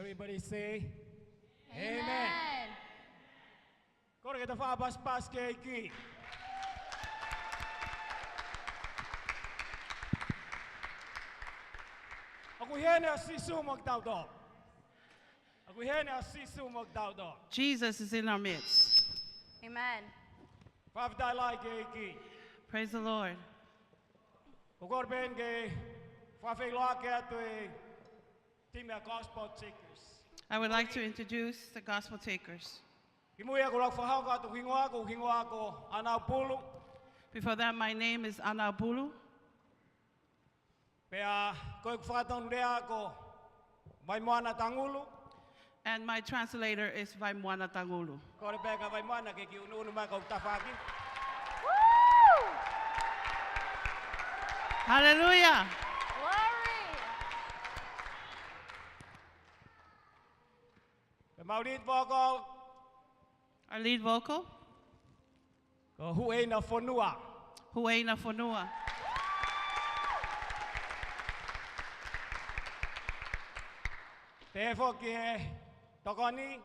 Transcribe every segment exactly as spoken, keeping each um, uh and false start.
Everybody say, Amen. Amen. Kole ke ta fakapasipasi ki he ʻEiki. ʻOku ʻi heni ʻa Sīsū mo kitautolu. ʻOku ʻi heni ʻa Sīsū mo kitautolu. Jesus is in our midst. Amen. Fakafetaʻi lahi ki he ʻEiki. Praise the Lord. ʻOku ou kole pē ke fakafeʻiloaki atu e timi ʻa e Gospel Takers. I would like to introduce the Gospel Takers. Kimuʻa ʻoku ou fakahoko atu hoku hingoa, ko hoku hingoa ko ʻAna Upulu. Before that, my name is ʻAna Upulu. Pea ko ʻeku fakatonulea ko Vaimoana Tangulu. And my translator is Vaimoana Tangulu. Kole pē kia Vaimoana ke kiʻi ʻunuʻunu mai ki hoku tafaʻaki. Hallelujah. Glory. Pea mau lead vocal. Our lead vocal. Ko Huʻeina Fonua. Huʻeina Fonua. Pehē foki e tokoni.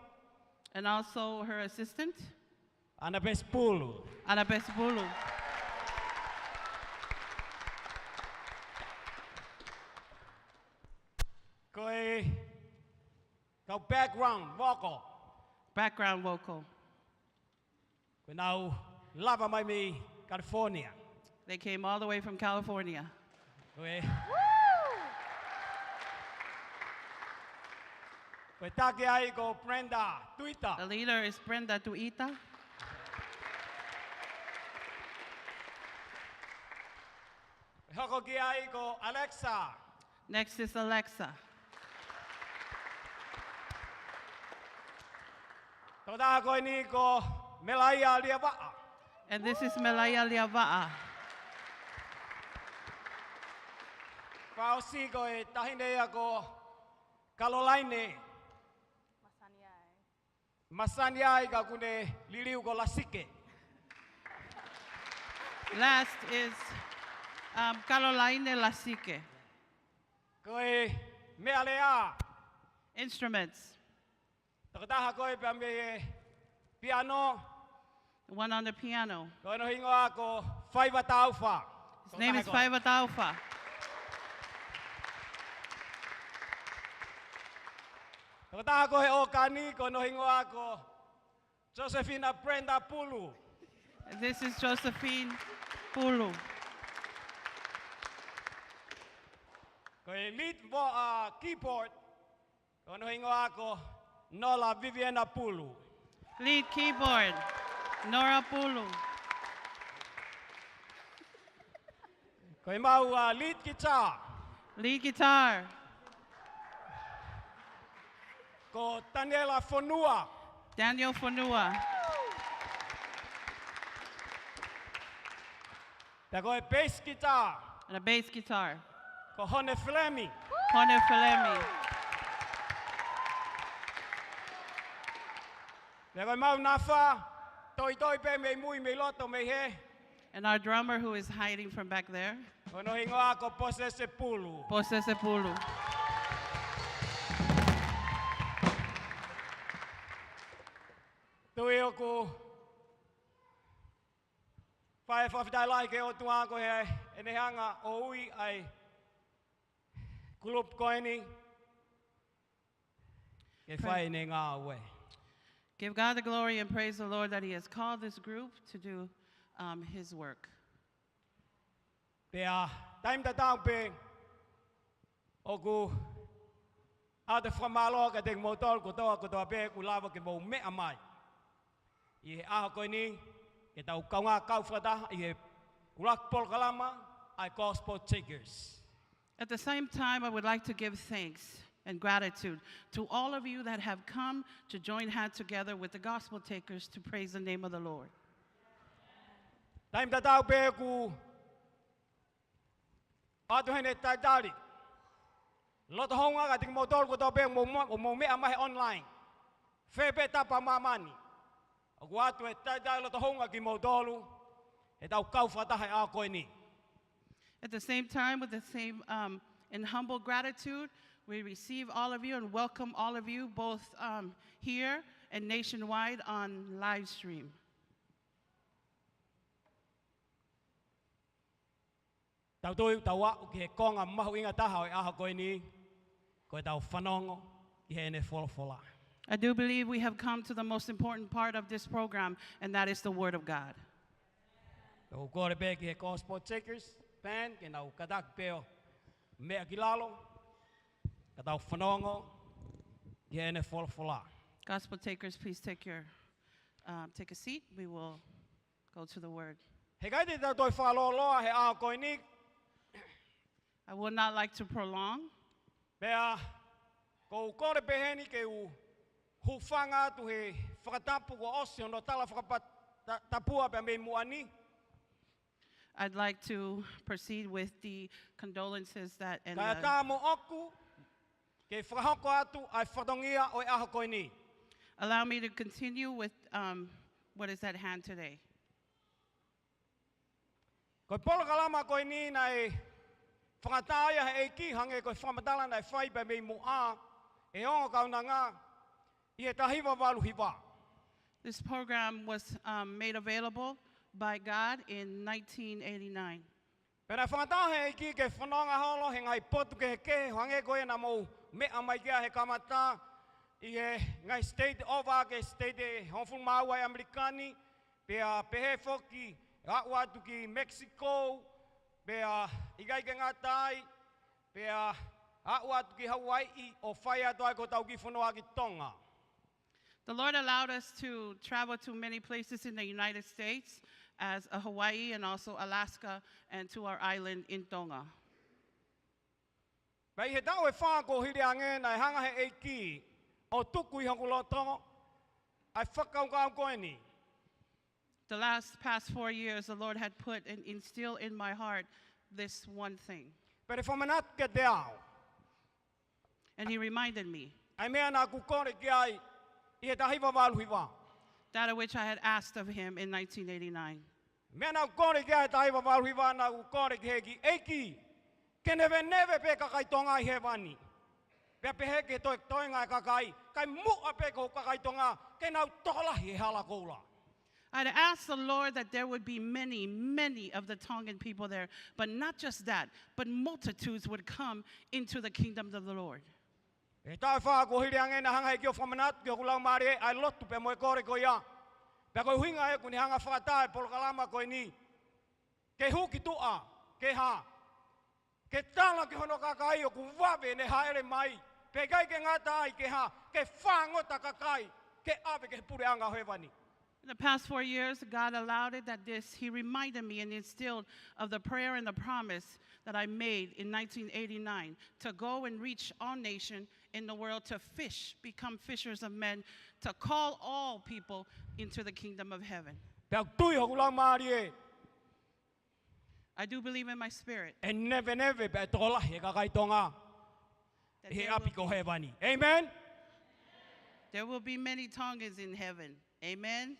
And also her assistant. ʻAna Pesipulu. ʻAna Pesipulu. Ko e kau background vocal. Background vocal. Ko ʻenau lava mai mei California. They came all the way from California. Ko e, ko e taki ai ko Brenda Tuita. The leader is Brenda Tuita. Hoko ki ai ko Alexa. Next is Alexa. Tokotaha ko eni ko Melaia Liavaʻa. And this is Melaia Liavaʻa. Fakaʻosi ko e taʻahine ia ko Caroline. Masani ai ka ʻoku ne liliu ko Lasike. Last is, um, Caroline Lasike. Ko e meʻalea. Instruments. Tokotaha ko ē pea mei he piano. The one on the piano. Ko hono hingoa ko Faiva Taufa. His name is Faiva Taufa. Tokotaha ko ē he ʻōkani, ko hono hingoa ko Josephina Brenda Pulu. This is Josephine Pulu. Ko e lead vo-, uh, keyboard, ko hono hingoa ko Nola Viviana Pulu. Lead keyboard, Nora Pulu. Ko ʻemau, uh, lead guitar. Lead guitar. Ko Taniela Fonua. Daniel Fonua. Pea ko e bass guitar. And a bass guitar. Ko Hone Felemi. Hone Felemi. Pea ko ʻemau nafa, toitoi pē mei mui, mei loto, mei hē. And our drummer who is hiding from back there. Ko hono hingoa ko Posese Pulu. Posese Pulu. Tui ʻoku fai fakafetaʻi lahi ki he ʻOtua ko ʻene hanga ʻo ui ʻa e kulupu ko eni ke fai ʻene ngāue. Give God the glory and praise the Lord that He has called this group to do, um, His work. Pea taimi tatau pē ʻoku ʻoatu e fakamālō kiate kimoutolu kotoa, kotoa pē ʻoku lava ke mou meʻa mai ʻi he ʻaho ko eni, ke tau kaungā kau fakataha ʻi he ʻuluaki polokalama ʻa e Gospel Takers. At the same time, I would like to give thanks and gratitude to all of you that have come to join hand together with the Gospel Takers to praise the name of the Lord. Taimi tatau pē ʻoku ʻoatu heni e talitali loto houngaʻia kiate kimoutolu kotoa pē ʻoku mou, mou, mou meʻa mai he online. Fē pē tapa ʻo māmani, ʻoku ʻoatu e talitali loto houngaʻia kimoutolu heʻetau kau fakataha he ʻaho ko eni. At the same time, with the same, um, in humble gratitude, We receive all of you and welcome all of you, both, um, here and nationwide on live stream. Tau tui tau aʻu ki he konga mahuʻinga taha ʻo e ʻaho ko eni, ko ʻetau fanongo ki heʻene folofola. I do believe we have come to the most important part of this program, and that is the Word of God. ʻOku ou kole pē ki he Gospel Takers Band, ke nau kātaki pē ʻo meʻa ki lalo, ka tau fanongo ki heʻene folofola. Gospel takers, please take your, um, take a seat. We will go to the Word. He ʻikai te tau toe fakalōloa he ʻaho ko eni. I would not like to prolong. Pea, ʻoku ou kole pē heni ke u hūfanga atu he fakatapu kuo ʻosi hono tala fakapatapua pea mei muʻa ni. I'd like to proceed with the condolences that and Kae the ʻatā moʻoku ke fakahoko atu ʻa e fatongia ʻo e ʻaho ko eni. Allow me to continue with, um, what is at hand today. Ko e polokalama ko eni naʻe fakaʻatā ia he ʻEiki hangē ko e fakamatala naʻe fai pea mei muʻa ʻe he ongo kaunanga ʻi he taha hiva valu hiva. This program was, um, made available by God in nineteen eighty-nine. Pea naʻe fakaʻatā he ʻEiki ke fononga holo he ngaahi potu kehekehe hangē ko ia naʻa mou meʻa mai ki ai he kamata ʻi he ngaahi state ʻo aʻu ki he state ʻe hongofulu mā ua ʻi ʻAmelika ni, pea pehē foki aʻu atu ki Mexico, pea ʻikai ke ngata ai, pea aʻu atu ki Hauaiʻi ʻo fai atu ai ko hotau kiʻi fonua ki Tonga. The Lord allowed us to travel to many places in the United States, as, uh, Hawaii and also Alaska and to our island in Tonga. Pea ʻi he taʻu ʻe fā kuo hili ange naʻe hanga he ʻEiki ʻo tuku ʻi hoku loto ʻa e fakakaukau ko eni. The last past four years, the Lord had put and instilled in my heart this one thing. Pea ne fakamanatu kiate au And he reminded me ʻa e meʻa naʻa ku kole ki ai ʻi he taha hiva valu hiva. that of which I had asked of him in nineteen eighty-nine. Meʻa naʻa ku kole ki ai he taha hiva valu hiva, naʻa ku kole ki he ʻEiki, ʻEiki, ke neveneve pē kakai Tonga ʻi hēvani. Pea pehē ki he toetoenga ʻo e kakai, kae muʻa pē ko e kakai Tonga ke nau tokolahi he hala koula. I'd asked the Lord that there would be many, many of the Tongan people there, but not just that, but multitudes would come into the kingdom of the Lord. ʻI he taʻu ʻe fā kuo hili ange naʻe hanga he ʻEiki ʻo fakamanatu ki hoku laumālie ʻa e lotu pea mo e kole ko ia. Pea ko e ʻuhinga ia ʻoku ne hanga fakaʻatā e polokalama ko eni. Ke hū ki tuʻa, ke hā? Ke tala ki hono kakai ʻoku vave ʻene hāʻele mai. Pea ʻikai ke ngata ai, ke hā? Ke fāngota kakai ke ʻave ki he puleʻanga ʻo hēvani. In the past four years, God allowed it that this, he reminded me and instilled of the prayer and the promise that I made in nineteen eighty-nine to go and reach all nation in the world to fish, become fishers of men, to call all people into the kingdom of heaven. Pea ʻoku ou tui hoku laumālie, I do believe in my spirit ʻe neveneve pea ʻe tokolahi e kakai Tonga that ʻi he there will, ʻapi ko hēvani. Amen? There will be many Tongans in heaven. Amen.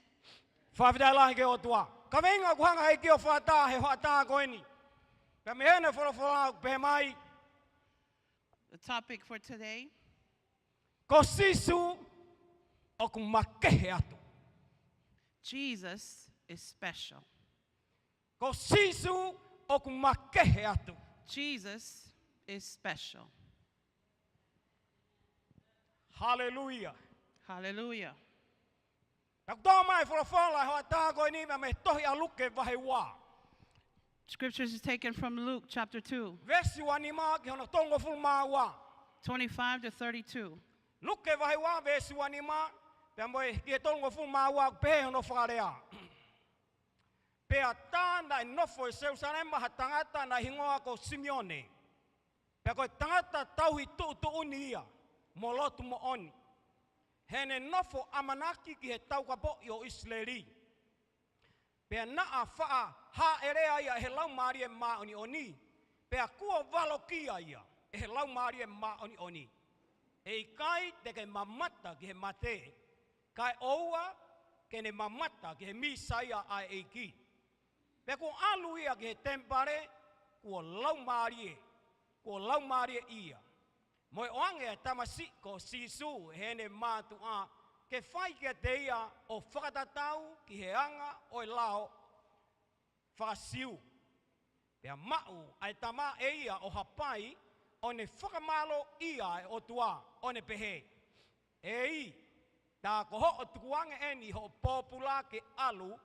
Fakafetaʻi lahi ki he ʻOtua. Kaveinga ʻoku hanga he ʻEiki ʻo fakaʻatā he hoʻatā ko eni. Pea mei heʻene folofola ʻoku pehē mai, The topic for today, ko Sīsū ʻoku makehe atu. Jesus is special. Ko Sīsū ʻoku makehe atu. Jesus is special. Haleluia. Hallelujah. Naʻa ku toʻo mai e folofola he hoʻatā ko eni mei he tohi ʻa Luke vahe ua. Scriptures is taken from Luke chapter two, Veesi ua nima ki hono tolungofulu mā ua. twenty-five to thirty-two. Luke vahe ua veesi ua nima, pea mo e ki he tolungofulu mā ua, pehē hono fakalea. Pea tā naʻe nofo ʻi Selusalema ha tangata naʻe hingoa ko Simione. Pea ko e tangata tauhi tuʻutuʻuni ia, mo lotu moʻoni. Heʻene nofo ʻamanaki ki he taukapoʻi ʻo ʻIsileli. Pea naʻa faʻa hāʻelea ia ʻe he Laumālie Māʻoniʻoni. Pea kuo valokia ia ʻe he Laumālie Māʻoniʻoni. ʻE ʻikai te ke mamata ki he mate, kae ʻoua ke ne mamata ki he Mīsaia ʻa e ʻEiki. Pea kuo ʻalu ia ki he temipale, kuo laumālie, kuo laumālie ia. Mo e ʻoange ʻa e tamasiʻi ko Sīsū ʻe heʻene mātuʻa ke fai kiate ia ʻo fakatatau ki he anga ʻo e lao faka-Siu. Pea maʻu ʻa e tama ʻe ia ʻo hapai, ʻo ne fakamālōʻia ʻa e ʻOtua, ʻo ne pehē, ʻEiki, tā ko hoʻo tukuange eni hoʻo pōpula ke ʻalu,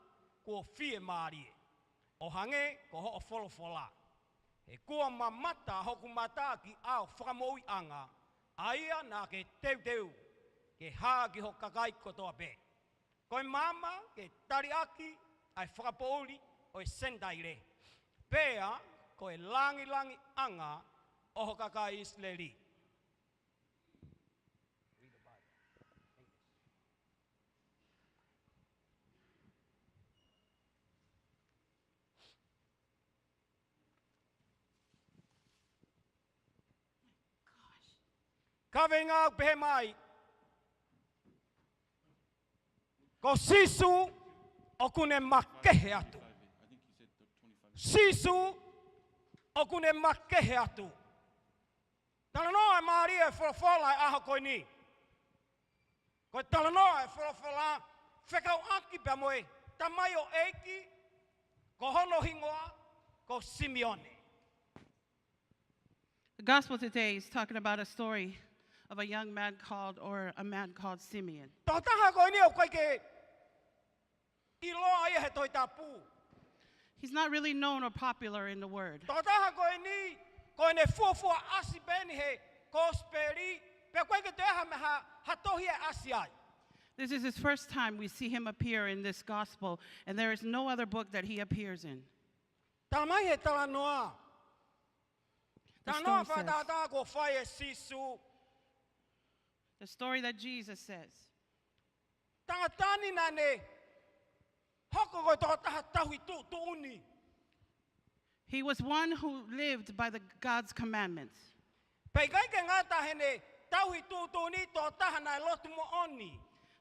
kuo fiemālie, ʻo hangē ko hoʻo folofola. He kuo mamata hoku mata ki ʻao fakamoʻuiʻanga, ʻa ia naʻa ke teuteu ke hā ki ho kakai kotoa pē, ko e maama ke taliʻaki ʻa e fakapoʻuli ʻo e Senitaile, pea ko e langilangiʻanga ʻo ho kakai ʻIsileli. Kaveinga ʻoku pehē mai, ko Sīsū ʻoku ne makehe atu. Sīsū ʻoku ne makehe atu. Talanoa mālie e folofola e ʻaho ko eni. Ko e talanoa e folofola fekauʻaki pea mo e tamaioʻeiki, ko hono hingoa ko Simione. The gospel today is talking about a story of a young man called, or a man called Simeon. Tokotaha ko eni ʻoku ʻikai ke ʻiloa ia he Tohi Tapu. He's not really known or popular in the word. Tokotaha ko eni, ko ʻene fuofua ʻasi pē eni he Kosipeli, pea ʻoku ʻikai ke toe ʻi ai ha meʻa ha, ha tohi ʻe ʻasi ai. This is his first time we see him appear in this gospel, and there is no other book that he appears in. Talamai he talanoa. Talanoa fakatātā kuo fai ʻe Sīsū. The story that Jesus says. Tangata ni naʻa ne hoko ko e tokotaha tauhi tuʻutuʻuni. He was one who lived by the God's commandments. Pea ʻikai ke ngata heʻene tauhi tuʻutuʻuni, tokotaha naʻe lotu moʻoni.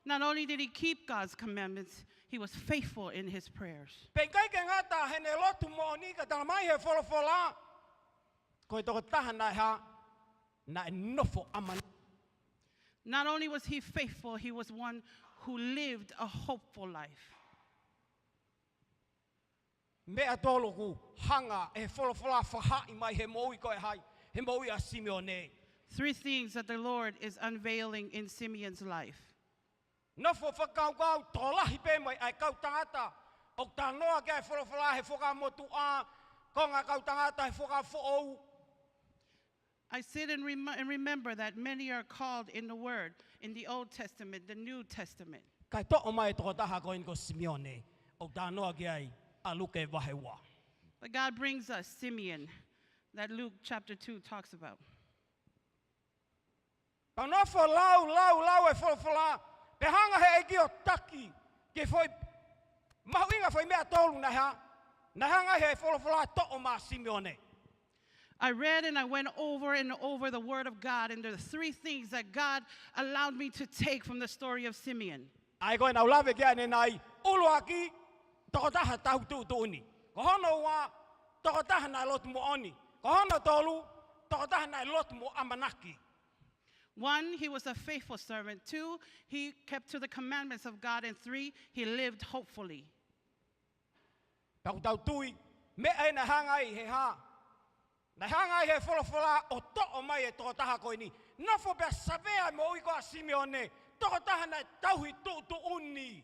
Not only did he keep God's commandments, he was faithful in his prayers. Pea ʻikai ke ngata heʻene lotu moʻoni, ka talamai he folofola, ko e tokotaha naʻe hā, naʻe nofo ʻamanaki. Not only was he faithful, he was one who lived a hopeful life. Meʻa tolu ʻoku hanga ʻe he folofola fakahaaʻi mai he moʻui ko ē ʻa hai, he moʻui ʻa Simione. Three things that the Lord is unveiling in Simeon's life. Nofo fakakaukau, tokolahi pē mai ʻa e kau tangata ʻoku talanoa ki ai e folofola he Fuakava Motuʻa, konga kau tangata he Fuakava Foʻou. I sit and, rem- and remember that many are called in the Word, in the Old Testament, the New Testament. Kae toʻo mai e tokotaha ko eni ko Simione, ʻoku talanoa ki ai ʻa Luke vahe ua. But God brings us Simeon, that Luke chapter two talks about. Pea nofo lau, lau, lau e folofola, pea hanga he ʻEiki ʻo taki ki he foʻi mahuʻinga foʻi meʻa tolu naʻe hā, naʻe hanga he folofola ʻo toʻo mai ʻa Simione. I read and I went over and over the Word of God, and there are three things that God allowed me to take from the story of Simeon. ʻA ia ko ē naʻa ku lave ki ai ʻanenai, ʻuluaki, tokotaha tauhi tuʻutuʻuni. Ko hono ua, tokotaha naʻe lotu moʻoni. Ko hono tolu, tokotaha naʻe lotu mo ʻamanaki. One, he was a faithful servant. Two, he kept to the commandments of God. And three, he lived hopefully. Pea ʻoku tau tui, meʻa ē naʻe hanga ai he hā, naʻe hanga ai he folofola ʻo toʻo mai e tokotaha ko eni. Nofo pea savea e moʻui ko ē ʻa Simione, tokotaha naʻe tauhi tuʻutuʻuni.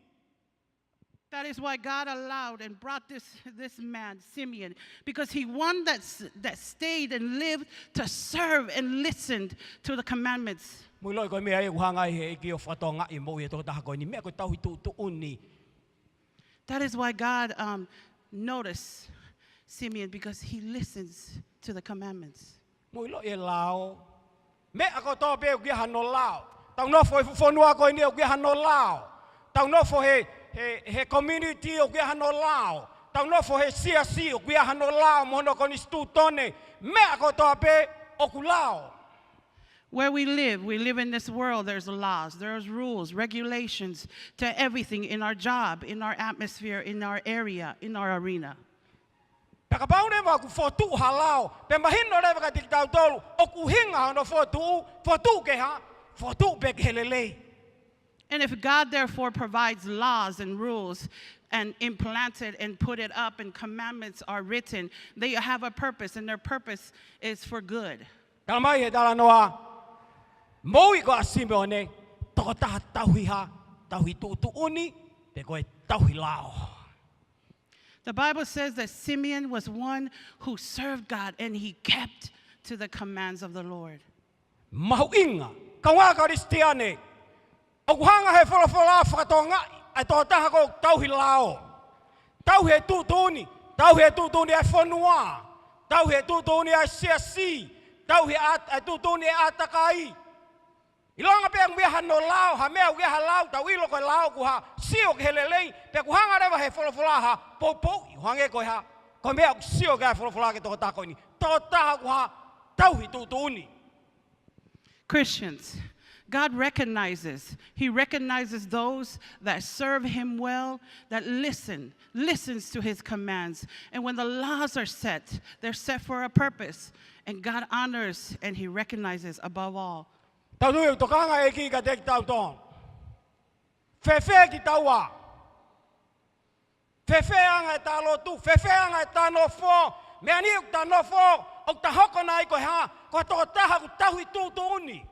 That is why God allowed and brought this, this man, Simeon, because he one that, s- that stayed and lived to serve and listened to the commandments. Mou ʻiloʻi ko e meʻa ia ʻoku hanga ai he ʻEiki ʻo fakatokangaʻi e moʻui e tokotaha ko eni, meʻa ko e tauhi tuʻutuʻuni. That is why God um, noticed Simeon, because he listens to the commandments. Mou ʻiloʻi e lao. Meʻa kotoa pē ʻoku ʻi ai hano lao. Tau nofo he fuʻu fonua ko eni ʻoku ʻi ai hano lao. Tau nofo he, he, he community ʻoku ʻi ai hano lao. Tau nofo he siasi ʻoku ʻi ai hano lao mo hono konisitūtone. Meʻa kotoa pē ʻoku lao. Where we live, we live in this world. There's laws, there's rules, regulations to everything in our job, in our atmosphere, in our area, in our arena. Pea kapau leva ʻoku fokotuʻu ha lao, pea mahino leva kiate kitautolu ʻoku ʻuhinga hono fokotuʻu, fokotuʻu ki he hā? Fokotuʻu pē ki he lelei. And if God therefore provides laws and rules and implanted and put it up and commandments are written, they have a purpose and their purpose is for good. Talamai ʻe he talanoa, moʻui ko ia ʻa Simeone, tokotaha tauhi hā? Tauhi tuʻutuʻuni, pe ko e tauhi lao. The Bible says that Simeon was one who served God and he kept to the commands of the Lord. Mahuʻinga, kaungā Kalisitiane, ʻoku hanga ʻe he folofola ʻo fakatokangaʻi ʻa e tokotaha ko ia ʻoku tauhi lao. Tauhi e tuʻutuʻuni, tauhi e tuʻutuʻuni ʻa e fonua, tauhi e tuʻutuʻuni ʻa e siasi, tauhi ʻa e ʻat-, ʻa e tuʻutuʻuni ʻa e ʻātakai. ʻIlonga pē ʻoku ʻi ai hano lao, ha meʻa ʻoku ʻi ai ha lao, tau ʻilo ko e lao ʻoku hā? Sio ki he lelei, pea ʻoku hanga leva ʻe he folofola ʻo poupouʻi, ʻo hangē ko e hā? Ko e meʻa ʻoku sio ki ai e folofola ki he tokotaha ko eni. Tokotaha ʻoku hā? Tauhi tuʻutuʻuni. Christians, God recognizes, He recognizes those that serve Him well, that listen, listens to His commands. And when the laws are set, they're set for a purpose. And God honors and He recognizes above all. Tau tui ʻoku tokanga e ʻEiki kiate kitautolu. Fēfē kitaua? Fēfē anga ʻeta lotu? Fēfē anga ʻeta nofo? Meʻa ni ʻoku ta nofo, ʻoku ta hoko nai ko e hā? Ko e tokotaha ʻoku tauhi tuʻutuʻuni.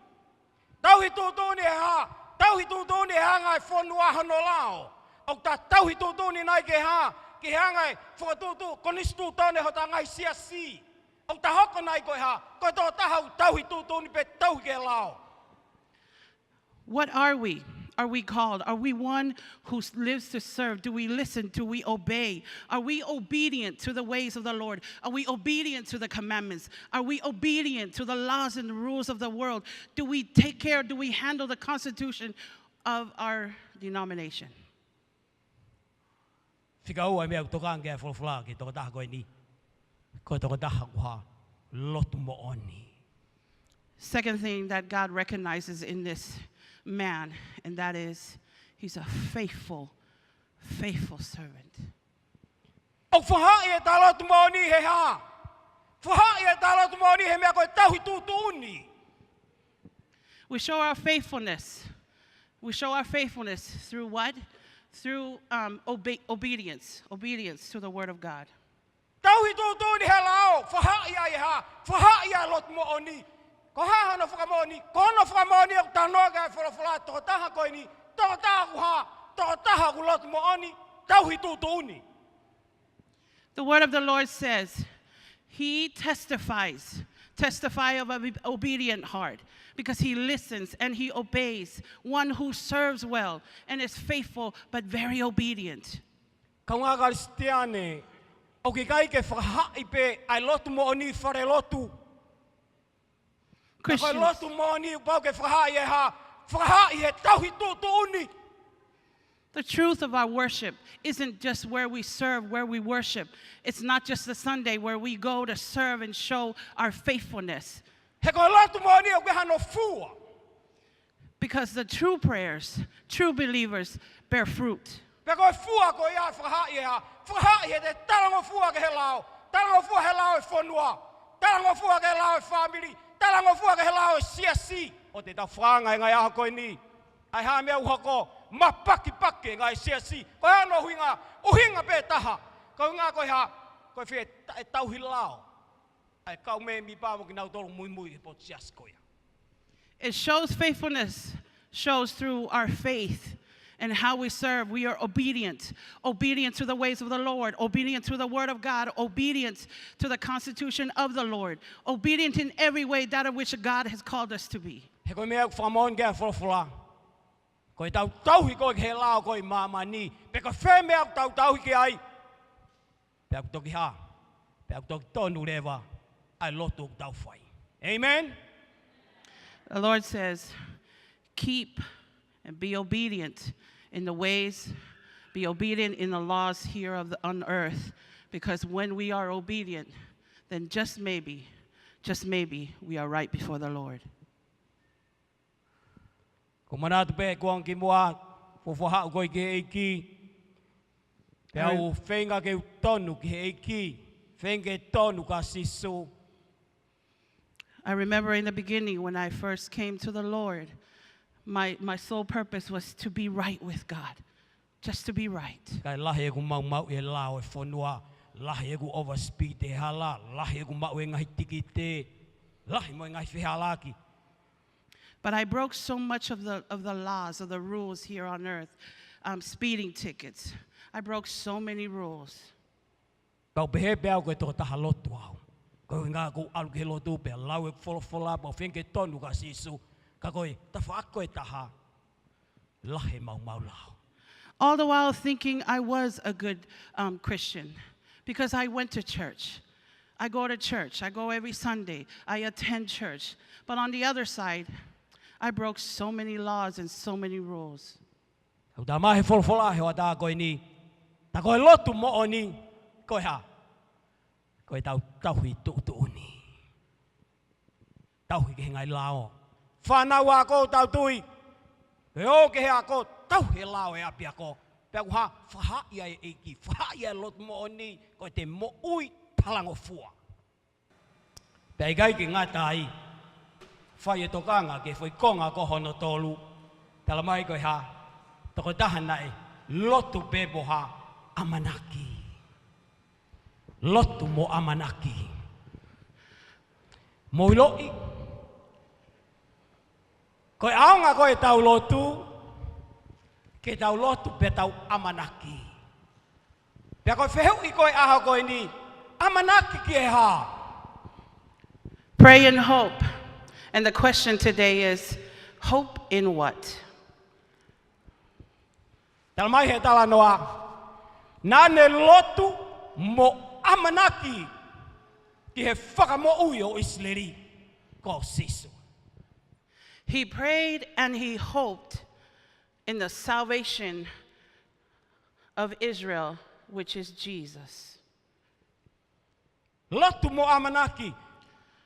Tauhi tuʻutuʻuni ʻe hā? Tauhi tuʻutuʻuni ʻe he anga e fonua hono lao. ʻOku ta tauhi tuʻutuʻuni nai ki he hā? Ki he anga e fokotuʻutuʻu konisitūtone hota ngaahi siasi. ʻOku ta hoko nai ko e hā? Ko e tokotaha ʻoku tauhi tuʻutuʻuni pea tauhi ki he lao. What are we? Are we called? Are we one who s-, lives to serve? Do we listen? Do we obey? Are we obedient to the ways of the Lord? Are we obedient to the commandments? Are we obedient to the laws and the rules of the world? Do we take care, do we handle the constitution of our denomination? Fika ua e meʻa ʻoku tokanga ki ai e folofola ki he tokotaha ko eni. Ko e tokotaha ʻoku hā? Lotu moʻoni. Second thing that God recognizes in this man, and that is, he's a faithful, faithful servant. ʻOku fakahā ʻe he lotu moʻoni he hā? Fakahā ʻe he lotu moʻoni he meʻa ko e tauhi tuʻutuʻuni. We show our faithfulness. We show our faithfulness through what? Through, um, obe-, obedience. Obedience to the word of God. Tauhi tuʻutuʻuni he lao, fakahā ia he hā? Fakahā ia he lotu moʻoni. Ko e hā hono fakamoʻoni? Ko hono fakamoʻoni ʻoku talanoa ki ai e folofola, tokotaha ko eni, tokotaha ʻoku hā? Tokotaha ʻoku lotu moʻoni, tauhi tuʻutuʻuni. The word of the Lord says, he testifies, testify of an obedient heart, because he listens and he obeys, one who serves well and is faithful but very obedient. Kaungā Kalisitiane, ʻoku ʻikai ke fakahā pē ʻa e lotu moʻoni fale lotu. Ka ko e Christians, lotu moʻoni ʻoku pau ke fakahā he hā? Fakahā he tauhi tuʻutuʻuni. The truth of our worship isn't just where we serve, where we worship. It's not just the Sunday where we go to serve and show our faithfulness. He ko e lotu moʻoni ʻoku ʻi ai hano fua. Because the true prayers, true believers bear fruit. Pea ko e fua ko ia ʻe fakahā he hā? Fakahā he te talangofua ki he lao, talangofua he lao e fonua, talangofua ki he lao e fāmili, talangofua ki he lao e siasi. ʻOku te tau fakaanga he ngaahi ʻaho ko eni. ʻA e hā e meʻa ʻoku hoko? Mapakipaki e ngaahi siasi. Ko e hā hono ʻuhinga? ʻUhinga pē taha. Ko e ʻuhinga ko e hā? Ko e fie ta-, e tauhi lao ʻa e kau mēmipa mo kinautolu muimui he potu siasi ko ia. It shows faithfulness, shows through our faith and how we serve. We are obedient, obedient to the ways of the Lord, obedient to the word of God, obedient to the constitution of the Lord, obedient in every way that of which God has called us to be. He ko e meʻa ʻoku fakamoʻoni ki ai e folofola, ko ʻetau tauhi ko ē ki he lao ko ē ʻi māmani, pe ko fē meʻa ʻoku tau tauhi ki ai, pea ʻoku toki hā? Pea ʻoku toki tonu leva ʻa e lotu ʻoku tau fai. Amen? The Lord says, keep and be obedient in the ways, be obedient in the laws here of the, on earth, because when we are obedient, then just maybe, just maybe, we are right before the Lord. Ko e manatu pē ʻeku ʻalu ki muʻa, fuofua haʻu ko ē ki he ʻEiki. Pea u feinga ke u tonu ki he ʻEiki. Feinga ke tonu kia Sīsū. I remember in the beginning when I first came to the Lord, my, my sole purpose was to be right with God, just to be right. Kae lahi ʻeku maumauʻi e lao ʻo e fonua, lahi ʻeku overspeed he hala, lahi ʻeku maʻu e ngaahi tikite, lahi mo e ngaahi fehālaaki. But I broke so much of the, of the laws, of the rules here on earth, um, speeding tickets. I broke so many rules. Kau pehē pē au ko e tokotaha lotu au. Ko e ʻuhinga ʻoku ou ʻalu ki he lotu pea lau e folofola pea feinga ke tonu kia Sīsū. Ka ko e tafaʻaki ko ē ʻe taha, lahi e maumau lao. All the while thinking I was a good, um, Christian because I went to church. I go to church. I go every Sunday. I attend church. But on the other side, I broke so many laws and so many rules. ʻOku talamai he folofola he hoʻatā ko eni, tā ko e lotu moʻoni, ko e hā? Ko ʻetau tauhi tuʻutuʻuni. Tauhi ki he ngaahi lao. Fānau ako, tau tui. Ke ō ki he ako, tauhi e lao ʻo e ʻapiako. Pea ʻoku hā? Fakahā ʻe he ʻEiki, fakahā ʻe he lotu moʻoni, ko ʻete moʻui talangofua. Pea ʻikai ke ngata ai, fai e tokanga ki he foʻi konga ko hono tolu. Talamai ko e hā? Tokotaha naʻe lotu pē mo ha ʻamanaki. Lotu mo ʻamanaki. Mou ʻiloʻi, ko e ʻaonga ko ē ʻetau lotu, ke tau lotu pea tau ʻamanaki. Pea ko e fehuʻi ko ē ʻaho ko eni, ʻamanaki ki he hā? Pray and hope. And the question today is, hope in what? Talamai he talanoa, naʻa ne lotu mo ʻamanaki ki he fakamoʻui ʻo ʻIsileli, ko Sīsū. He prayed and he hoped in the salvation of Israel, which is Jesus. Lotu mo ʻamanaki.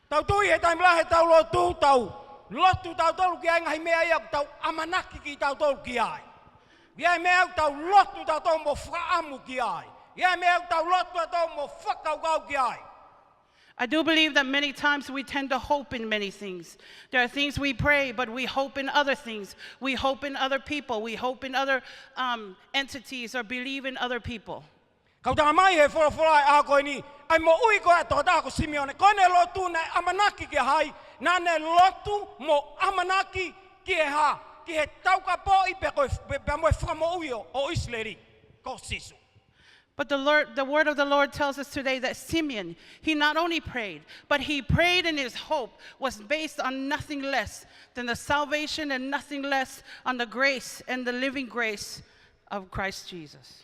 Tau tui he taimi lahi ʻetau lotu, tau lotu tautolu ki he ngaahi meʻa ia ʻoku tau ʻamanaki kitautolu ki ai. ʻI ai e meʻa ʻoku tau lotu tautolu mo fakaʻamu ki ai. ʻI ai e meʻa ʻoku tau lotu tautolu mo fakakaukau ki ai. I do believe that many times we tend to hope in many things. There are things we pray, but we hope in other things. We hope in other people. We hope in other, um, entities or believe in other people. Ka ʻoku talamai he folofola ʻa e ʻaho ko eni, ʻa e moʻui ko ē ʻa e tokotaha ko Simione, ko ʻene lotu naʻe ʻamanaki ki ai, naʻa ne lotu mo ʻamanaki ki he hā? Ki he taukapoʻi pea ko e, pea mo e fakamoʻui ʻo, ʻo ʻIsileli, ko Sīsū. But the Lord, the word of the Lord tells us today that Simeon, he not only prayed, but he prayed and his hope was based on nothing less than the salvation and nothing less on the grace and the living grace of Christ Jesus.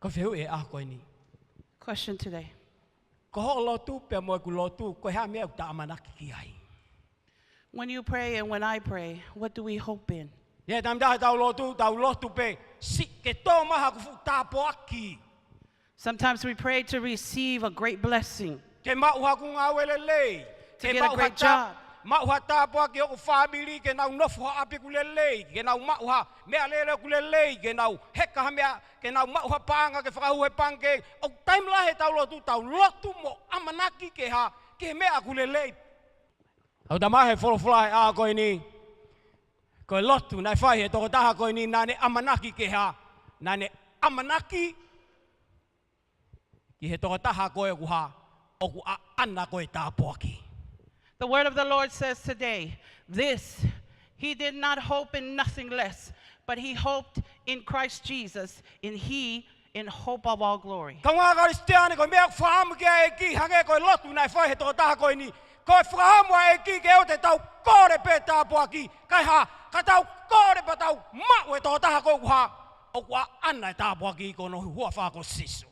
Ko e fehuʻi he ʻaho ko eni. Question today. Ko hoʻo lotu pea mo ʻeku lotu, ko e hā e meʻa ʻoku tau ʻamanaki ki ai? When you pray and when I pray, what do we hope in? ʻI he taimi ʻoku tau lotu, tau lotu pē, siʻi ke tō mai haʻaku fuʻu tāpuaki. Sometimes we pray to receive a great blessing. Ke maʻu haʻaku ngāue lelei. To get a great job. Ke maʻu ha tā-, maʻu ha tāpuaki ʻo hoku fāmili, ke nau nofo ha ʻapi ʻoku lelei, ke nau maʻu ha meʻalele ʻoku lelei, ke nau heka ha meʻa, ke nau maʻu ha paʻanga ke fakahū he pangikē. ʻOku taimi lahi ʻetau lotu, tau lotu mo ʻamanaki ki he hā? Ki he meʻa ʻoku lelei. ʻOku talamai he folofola he ʻaho ko eni, ko e lotu naʻe fai he tokotaha ko eni, naʻa ne ʻamanaki ki he hā? Naʻa ne ʻamanaki ki he tokotaha ko ē ʻoku hā? ʻOku ʻaʻana ko ē e tāpuaki. The word of the Lord says today, this, he did not hope in nothing less, but he hoped in Christ Jesus, in he in hope of all glory. Kāinga Kalisitiane, ko e meʻa ʻoku fakaʻamu ki ai e ʻEiki, hangē ko e lotu naʻe fai he tokotaha ko eni. Ko e fakaʻamu ʻa e ʻEiki ke ʻoua te tau kole pē tāpuaki, kae hā? Ka tau kole pea tau maʻu e tokotaha ko ē ʻoku hā? ʻOku ʻaʻana e tāpuaki, ko hono huafa ko Sīsū.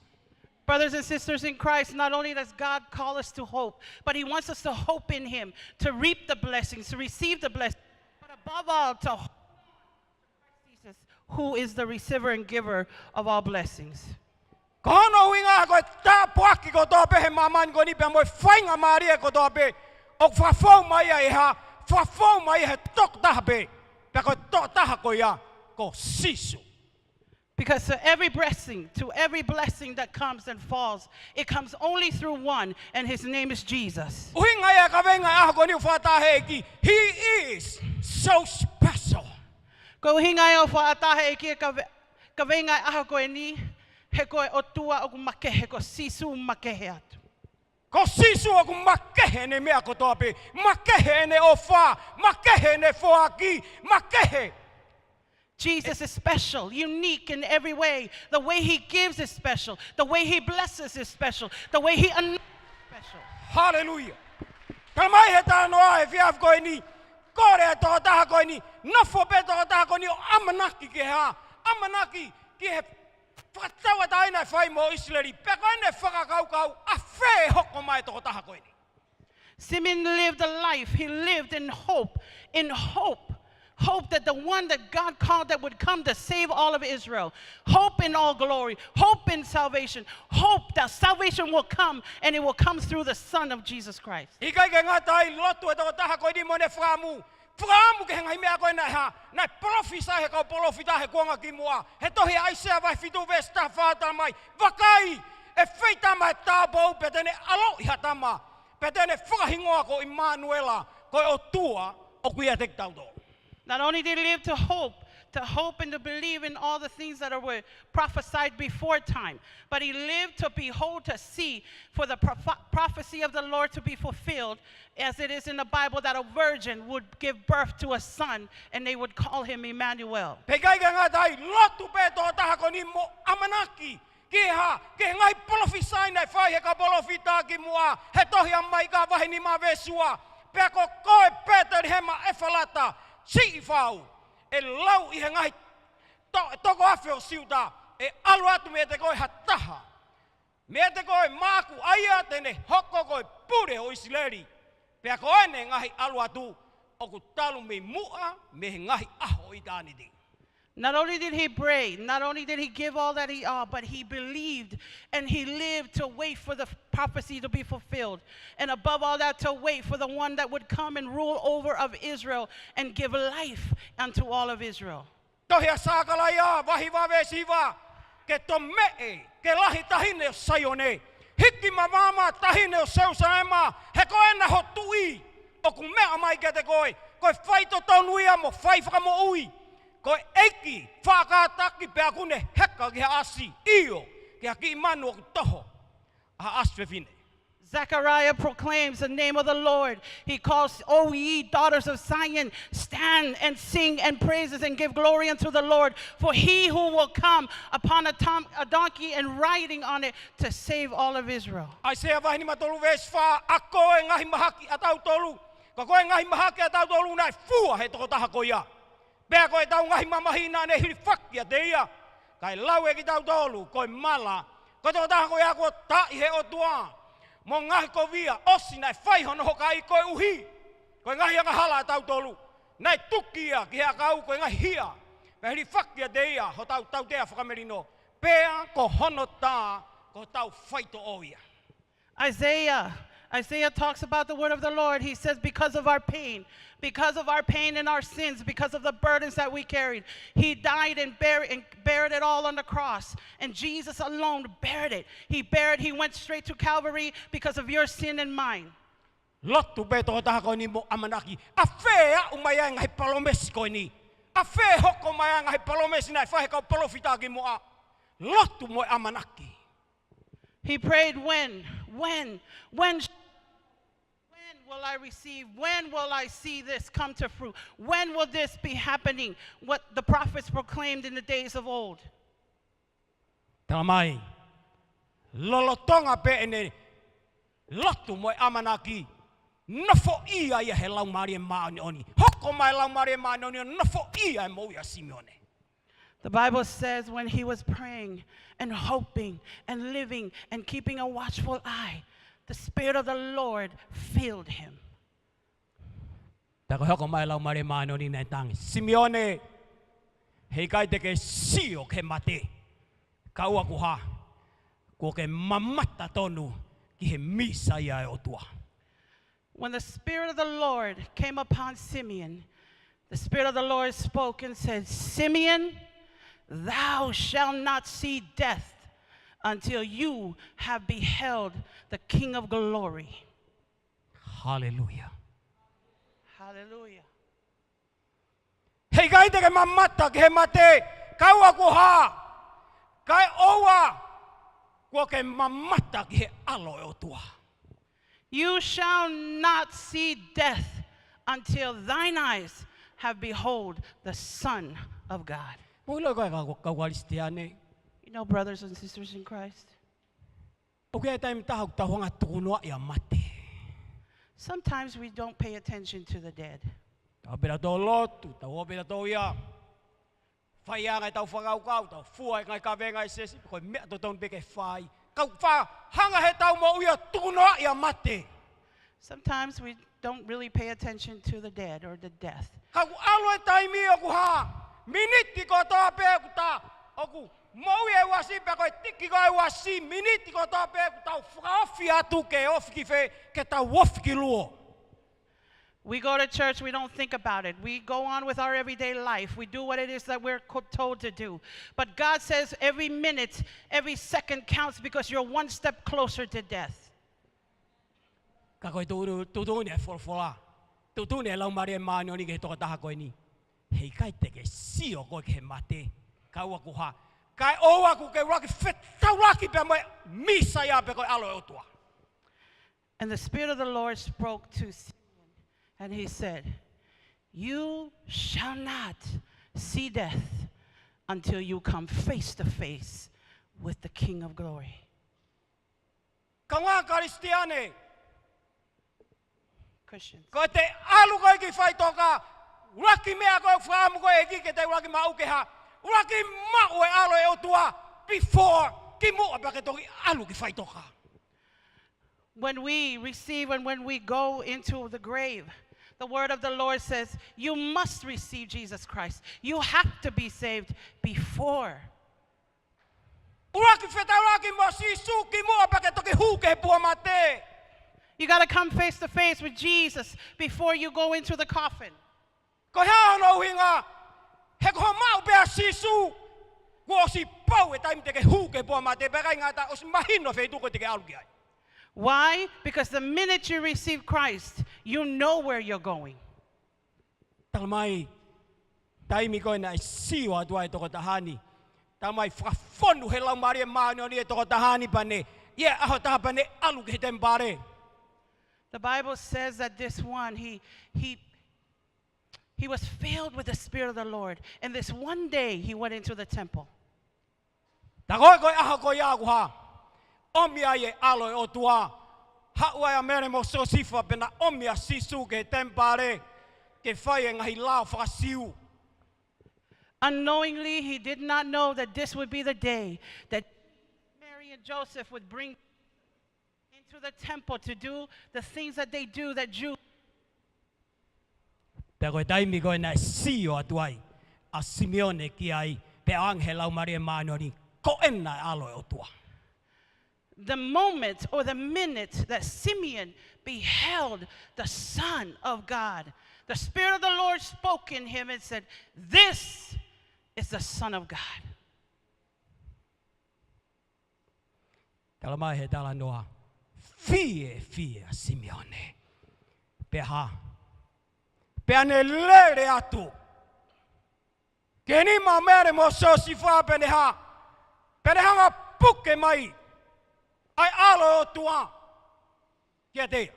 Brothers and sisters in Christ, not only does God call us to hope, but he wants us to hope in him, to reap the blessings, to receive the blessings, but above all, to hope Jesus, who is the receiver and giver of all blessings. Ko hono ʻuhinga ko e tāpuaki kotoa pē he māmani ko eni pea mo e faingamālie kotoa pē, ʻoku fakafou mai ia ʻi he hā? Fakafou mai ia he tokotaha pē. Pea ko e tokotaha ko ia, ko Sīsū. Because to every blessing, to every blessing that comes and falls, it comes only through one, and his name is Jesus. ʻUhinga ia e kaveinga ʻaho ko eni ʻoku fakataha he ʻEiki, He is so special. Ko e ʻuhinga ia ʻoku fakataha he ʻEiki e kave-, kaveinga ʻaho ko eni, he ko e ʻOtua ʻoku makehe, ko Sīsū makehe atu. Ko Sīsū ʻoku makehe ʻene meʻa kotoa pē, makehe ʻene ʻofa, makehe ʻene foaki, makehe. Jesus is special, unique in every way. The way he gives is special. The way he blesses is special. The way he anoints is special. Haleluia. Talamai he talanoa he efiafi ko eni, kole e tokotaha ko eni, nofo pē tokotaha ko eni ʻo ʻamanaki ki he hā, ʻamanaki ki he fakatauʻatāina ʻe fai mo ʻIsileli, pea ko ʻene fakakaukau, ʻa fē ʻe hoko mai e tokotaha ko eni. Simeon lived a life. He lived in hope, in hope. Hope that the one that God called that would come to save all of Israel. Hope in all glory. Hope in salvation. Hope that salvation will come and it will come through the Son of Jesus Christ. ʻIkai ke ngata ai, lotu e tokotaha ko eni mo ʻene fakaʻamu. Fakaʻamu ki he ngaahi meʻa ko ē naʻe hā, naʻe palōfisai he kau palōfita he kuonga kimuʻa. He tohi ʻa ʻAisea vahe fitu veesi taha fā talamai, vakai, ʻe feitama he tāupoʻou pea te ne ʻaloʻi ha tama, pea te ne fakahingoa ko ʻImanuela, ko e ʻOtua ʻoku ʻiate kitautolu. Not only did he live to hope, to hope and to believe in all the things that were prophesied before time, but he lived to behold, to see, for the proph-, prophecy of the Lord to be fulfilled, as it is in the Bible, that a virgin would give birth to a son, and they would call him Emmanuel. Pea ʻikai ke ngata ai, lotu pē tokotaha ko eni mo ʻamanaki ki he hā, ki he ngaahi palōfisai naʻe fai he kau palōfita kimuʻa, he tohi ʻa Maika vahe nima veesi ua, pea ko koe Petelihema ʻEfalata, siʻi fau, ʻe lau ʻi he ngaahi to-, toko afe ʻo Siuta, ʻe ʻalu atu meiate koe ha taha, meiate koe maʻaku, ʻa ia te ne hoko ko e pule ʻo ʻIsileli, pea ko ʻene ngaahi ʻalu atu ʻoku talu mei muʻa, mei he ngaahi ʻaho ʻo ʻitāniti. Not only did he pray, not only did he give all that he are, but he believed and he lived to wait for the prophecy to be fulfilled. And above all that, to wait for the one that would come and rule over of Israel and give life unto all of Israel. Tohi ʻa Sakalaia, vahe hiva veesi hiva, ke tomeʻe, ke lahi taʻahine ʻo Saione, hiki mavava taʻahine ʻo Selusalema, he ko ena ho tuʻi ʻoku meʻa mai kiate koe, ko e faitotonu ia mo faifakamoʻui, ko e ʻEiki faʻa kātaki pea ʻoku ne heka ki ha ʻasi, ʻio, ki ha kiʻi manu ʻoku toho ʻa ha ʻasi fefine. Zechariah proclaims the name of the Lord. He calls, O ye daughters of Zion, stand and sing and praises and give glory unto the Lord. For he who will come upon a, tom- a donkey and riding on it to save all of Israel. ʻAisea vahe nima tolu veesi fā, ʻa koe ngaahi mahaki ʻatautolu. Ko koe ngaahi mahaki ʻatautolu naʻe fua he tokotaha ko ia. Pea ko ʻetau ngaahi mamahi naʻa ne hilifaki ʻiate ia. Kae lau ʻe kitautolu, ko e mala, ko e tokotaha ko ia kuo taaʻi he ʻOtua, mo e ngaahi kovia ʻosi naʻe fai hono hokaʻi koeʻuhi ko e ngaahi angahala ʻatautolu. Naʻe tuki ia ki he ʻakau ko e ngaahi hia, pea hilifaki ʻiate ia hotau tautea fakamelino, pea ko hono tā ko hotau faitoʻo ia. Isaiah, Isaiah talks about the word of the Lord. He says, because of our pain, because of our pain and our sins, because of the burdens that we carried, he died and buried and bared it all on the cross. And Jesus alone bared it. He bared, he went straight to Calvary because of your sin and mine. Lotu pē tokotaha ko eni mo ʻamanaki, ʻa fē ʻe aʻu mai ai e ngaahi palōmesi ko eni? ʻA fē ʻe hoko mai ai e ngaahi palōmesi naʻe fai he kau palōfita kimuʻa? Lotu mo e ʻamanaki. He prayed, when, when, when, sh- when will I receive? When will I see this come to fruit? When will this be happening? What the prophets proclaimed in the days of old. Talamai, lolotonga pē ʻene lotu mo e ʻamanaki, nofoʻia ia he Laumālie Māʻoniʻoni. Hoko mai e Laumālie Māʻoniʻoni ʻo nofoʻia e moʻui ʻa Simione. The Bible says when he was praying and hoping and living and keeping a watchful eye, the Spirit of the Lord filled him. Pea ko e hoko mai e Laumālie Māʻoniʻoni naʻe tangi, Simione, heʻikai te ke sio ki he mate, ka ʻoku hā, kuo ke mamata tonu ki he Mīsaia ʻo e ʻOtua. When the Spirit of the Lord came upon Simeon, the Spirit of the Lord spoke and said, Simeon, "Thou shalt not see death until you have beheld the King of glory." Hallelujah. Hallelujah. He ʻikai te ke mamata ki he mate, kae ʻoua kuo hā, kae ʻoua kuo ke mamata ki he ʻAlo ʻo e ʻOtua. You shall not see death until thine eyes have beheld the Son of God. Mou ʻilo ko e kau, kau Kalisitiane. You know, brothers and sisters in Christ, ʻoku ʻi ai e taimi ʻe taha ʻoku tau hanga ʻo tukunoaʻi ʻa e mate. Sometimes we don't pay attention to the dead. Tau pē ʻo lotu, tau pē ʻo ia. Fai ange ʻetau fakakaukau, tau fua e ngaahi kavenga ʻi he siasi, ko e meʻa totonu pē ke fai. Ka ʻoku fakahanga heʻetau moʻui ʻo tukunoaʻi ʻa e mate. Sometimes we don't really pay attention to the dead or the death. Ka ʻoku ʻalu e taimi ʻoku hā, miniti kotoa pē ʻoku ta, ʻoku moʻui e uasi pea ko e tiki ko e uasi, miniti kotoa pē ʻoku tau fakaofi atu ke ofi ki fē, ke tau ofi ki luo. We go to church, we don't think about it. We go on with our everyday life. We do what it is that we're co-, told to do. But God says every minute, every second counts because you're one step closer to death. Ka ko e tuʻutuʻuni e folofola, tuʻutuʻuni e Laumālie Māʻoniʻoni ki he tokotaha ko eni. He ʻikai te ke sio koe ki he mate, kae ʻoua kuo hā, kae ʻoua kuo ke ʻuluaki fetaulaki pea mo e Mīsaia pe ko e ʻAlo ʻo e ʻOtua. And the Spirit of the Lord spoke to Simeon, and he said, "You shall not see death until you come face to face with the King of Glory." Kaungā Kalisitiane, Christians. Ko ʻete ʻalu ko ē ki faʻitoka, ʻuluaki meʻa ko ē ʻoku fakaʻamu ko ē ʻe he ʻEiki ke te ʻuluaki maʻu ke hā, ʻuluaki maʻu e ʻAlo ʻo e ʻOtua before, kimuʻa pea ke toki ʻalu ki faʻitoka. When we receive and when we go into the grave, the word of the Lord says, you must receive Jesus Christ. You have to be saved before. ʻUluaki fetaulaki mo Sīsū kimuʻa pea ke toki hū ki he pua mate. You gotta come face to face with Jesus before you go into the coffin. Ko e hā hono ʻuhinga? He ko hoʻo maʻu pē ʻa Sīsū, kuo ʻosi pau e taimi te ke hū ki he pua mate, pea ʻikai ngata, ʻosi mahino e feituʻu ko ē te ke ʻalu ki ai. Why? Because the minute you receive Christ, you know where you're going. Talamai, taimi ko ē naʻe sio atu ai e tokotaha ni, talamai fakafonu he Laumālie Māʻoniʻoni e tokotaha ni pea ne, ʻi he ʻaho ʻe taha pea ne ʻalu ki he temipale. The Bible says that this one, he, he, he was filled with the Spirit of the Lord, and this one day he went into the temple. Tā ko ē ko e ʻaho ko ia ʻoku hā, ʻomi ai e ʻAlo ʻo e ʻOtua, haʻu ai ʻa Mele mo Siosefa pea na ʻomi ʻa Sīsū ki he temipale ke fai e ngaahi lao faka-Siu. Unknowingly, he did not know that this would be the day that Mary and Joseph would bring into the temple to do the things that they do that Jew. Pea ko e taimi ko ē naʻe sio atu ai ʻa Simione ki ai, pea ʻoange he Laumālie Māʻoniʻoni, ko ena e ʻAlo ʻo e ʻOtua. The moment or the minute that Simeon beheld the Son of God, the Spirit of the Lord spoke in him and said, "This is the Son of God." Talamai he talanoa, fiefia ʻa Simione. Pea hā, pea ne lele atu ki he nima ʻo Mele mo Siosefa pea ne hā, pea ne hanga ʻo puke mai ʻa e ʻAlo ʻo e ʻOtua kiate ia.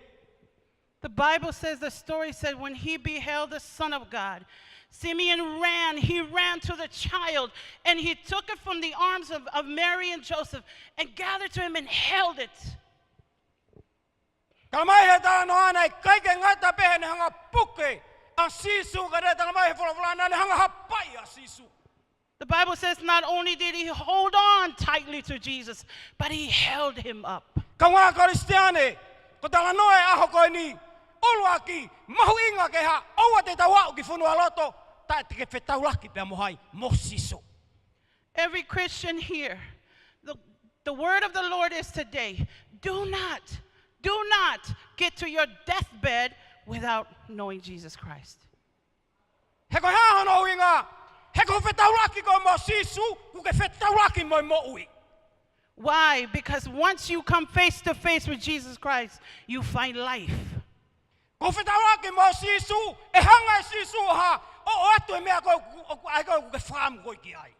The Bible says, the story said, when he beheld the Son of God, Simeon ran, he ran to the child, and he took it from the arms of, of Mary and Joseph, and gathered to him and held it. Talamai he talanoa naʻe ʻikai ke ngata pē heʻene hanga ʻo puke ʻa Sīsū, ka naʻe talamai he folofola naʻa ne hanga ʻo hapai ʻa Sīsū. The Bible says not only did he hold on tightly to Jesus, but he held him up. Kaungā Kalisitiane, ko e talanoa e ʻaho ko eni, ʻuluaki, mahuʻinga ke hā, ʻoua te tau aʻu ki fonualoto taʻe te ke fetaulaki pea mo hai, mo Sīsū. Every Christian here, the, the word of the Lord is today, do not, do not get to your deathbed without knowing Jesus Christ. He ko e hā hono ʻuhinga, He ko e fetaulaki ko ē mo Sīsū, ʻoku ke fetaulaki mo e moʻui. Why? Because once you come face to face with Jesus Christ, you find life. Ko e fetaulaki mo Sīsū, ʻe hanga ʻe Sīsū ha, ʻo, ʻoatu e meʻa ko ē ʻoku, ʻoku, ʻai ko ē ʻoku ke fakaʻamu ko ē ki ai.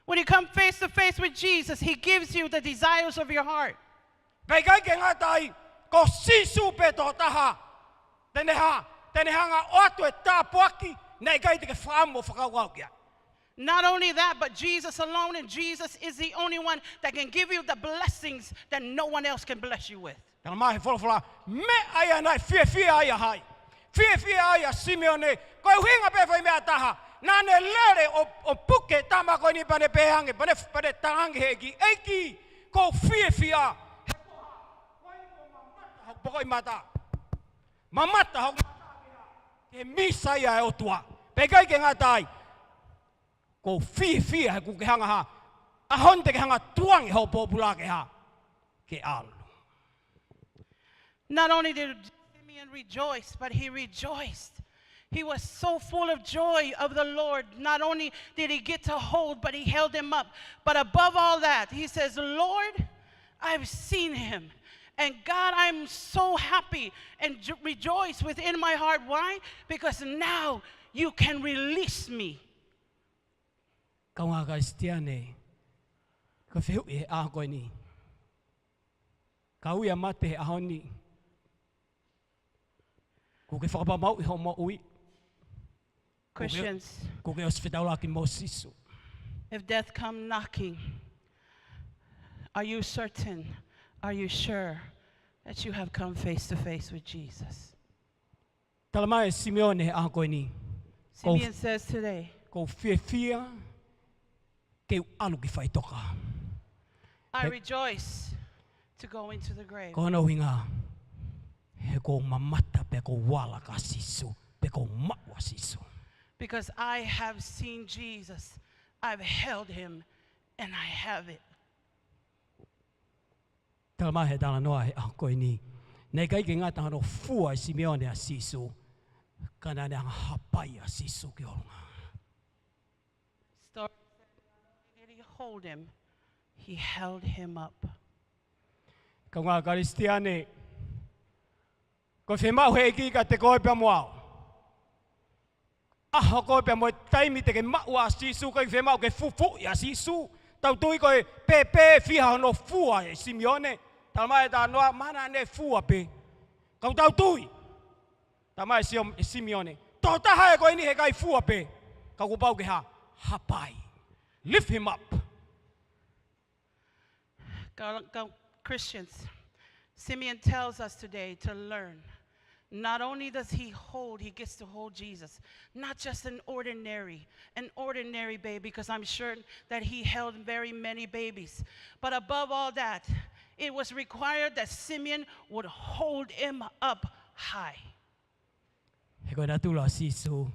When you come face to face with Jesus, he gives you the desires of your heart. Pea ʻikai ke ngata ai, ko Sīsū pē tokotaha te ne ha, te ne hanga ʻoatu e tāpuaki naʻe ʻikai te ke fakaʻamu ʻo fakakaukau ki ai. Not only that, but Jesus alone, and Jesus is the only one that can give you the blessings that no one else can bless you with. Talamai ʻe he folofola, meʻa ia naʻe fiefia ai ʻa hai? Fiefia ai ʻa Simione, ko e ʻuhinga pē fai meʻa ʻe taha. Naʻa ne lele ʻo, ʻo puke tama ko eni pea ne pehē ange, pea ne, pea ne talaange he ʻEiki, ʻEiki, ʻoku ou fiefia. He ko e hā? Ko e mamata hoku pokoʻi mata. Mamata hoku mata ki he Mīsaia ʻa e ʻOtua. Pea ʻikai ke ngata ai, ʻoku ou fiefia he ʻoku ke hanga ha, ʻaho ni te ke hanga tuangi hoʻo pōpula ke ha, ke ʻalu. Not only did Simeon rejoice, but he rejoiced. He was so full of joy of the Lord. Not only did he get to hold, but he held him up. But above all that, he says, "Lord, I've seen him. And God, I'm so happy and j-, rejoice within my heart." Why? Because now you can release me. Kāinga Kalisitiane, ko e fehuʻi he ʻaho ko eni. Ka ui ʻa mate he ʻaho ni, ʻoku ke fakapapauʻi hoʻo moʻui? Christians, ʻoku ke, ʻoku ke ʻosi fetaulaki mo Sīsū? If death come knocking, are you certain, are you sure that you have come face to face with Jesus? Talamai ʻe Simione he ʻaho ko eni, Simeon says today, ʻoku ou fiefia ke u ʻalu ki faʻitoka. I rejoice to go into the grave. Ko hono ʻuhinga, he ʻoku ou mamata pea ʻoku ou ala kia Sīsū, pea ʻoku ou maʻu ʻa Sīsū. Because I have seen Jesus, I've held him, and I have it. Talamai he talanoa he ʻaho ko eni, naʻe ʻikai ke ngata hono fua ʻe Simione ʻa Sīsū, ka naʻa ne hanga ʻo hapai ʻa Sīsū ki ʻolunga. Story says, not only did he hold him, he held him up. Kāinga Kalisitiane, ko e fiemaʻu he ʻEiki kiate koe pea mo au, ʻaho ko ē pea mo e taimi te ke maʻu ʻa Sīsū, ʻikai fiemaʻu ke fufuuʻi ʻa Sīsū. Tau tui ko e pēpē fiha hono fua ʻe Simione. Talamai he talanoa, naʻa ne fua pē. Ka ʻoku tau tui, talamai ʻe Sio-, ʻe Simione, tokotaha ē ko eni he ʻikai fua pē, ka kuo pau ke ha, hapai. Lift him up. Ka-, ka-, Christians, Simeon tells us today to learn. Not only does he hold, he gets to hold Jesus. Not just an ordinary, an ordinary baby, because I'm sure that he held very many babies. But above all that, it was required that Simeon would hold him up high. He ko e natula ʻo Sīsū,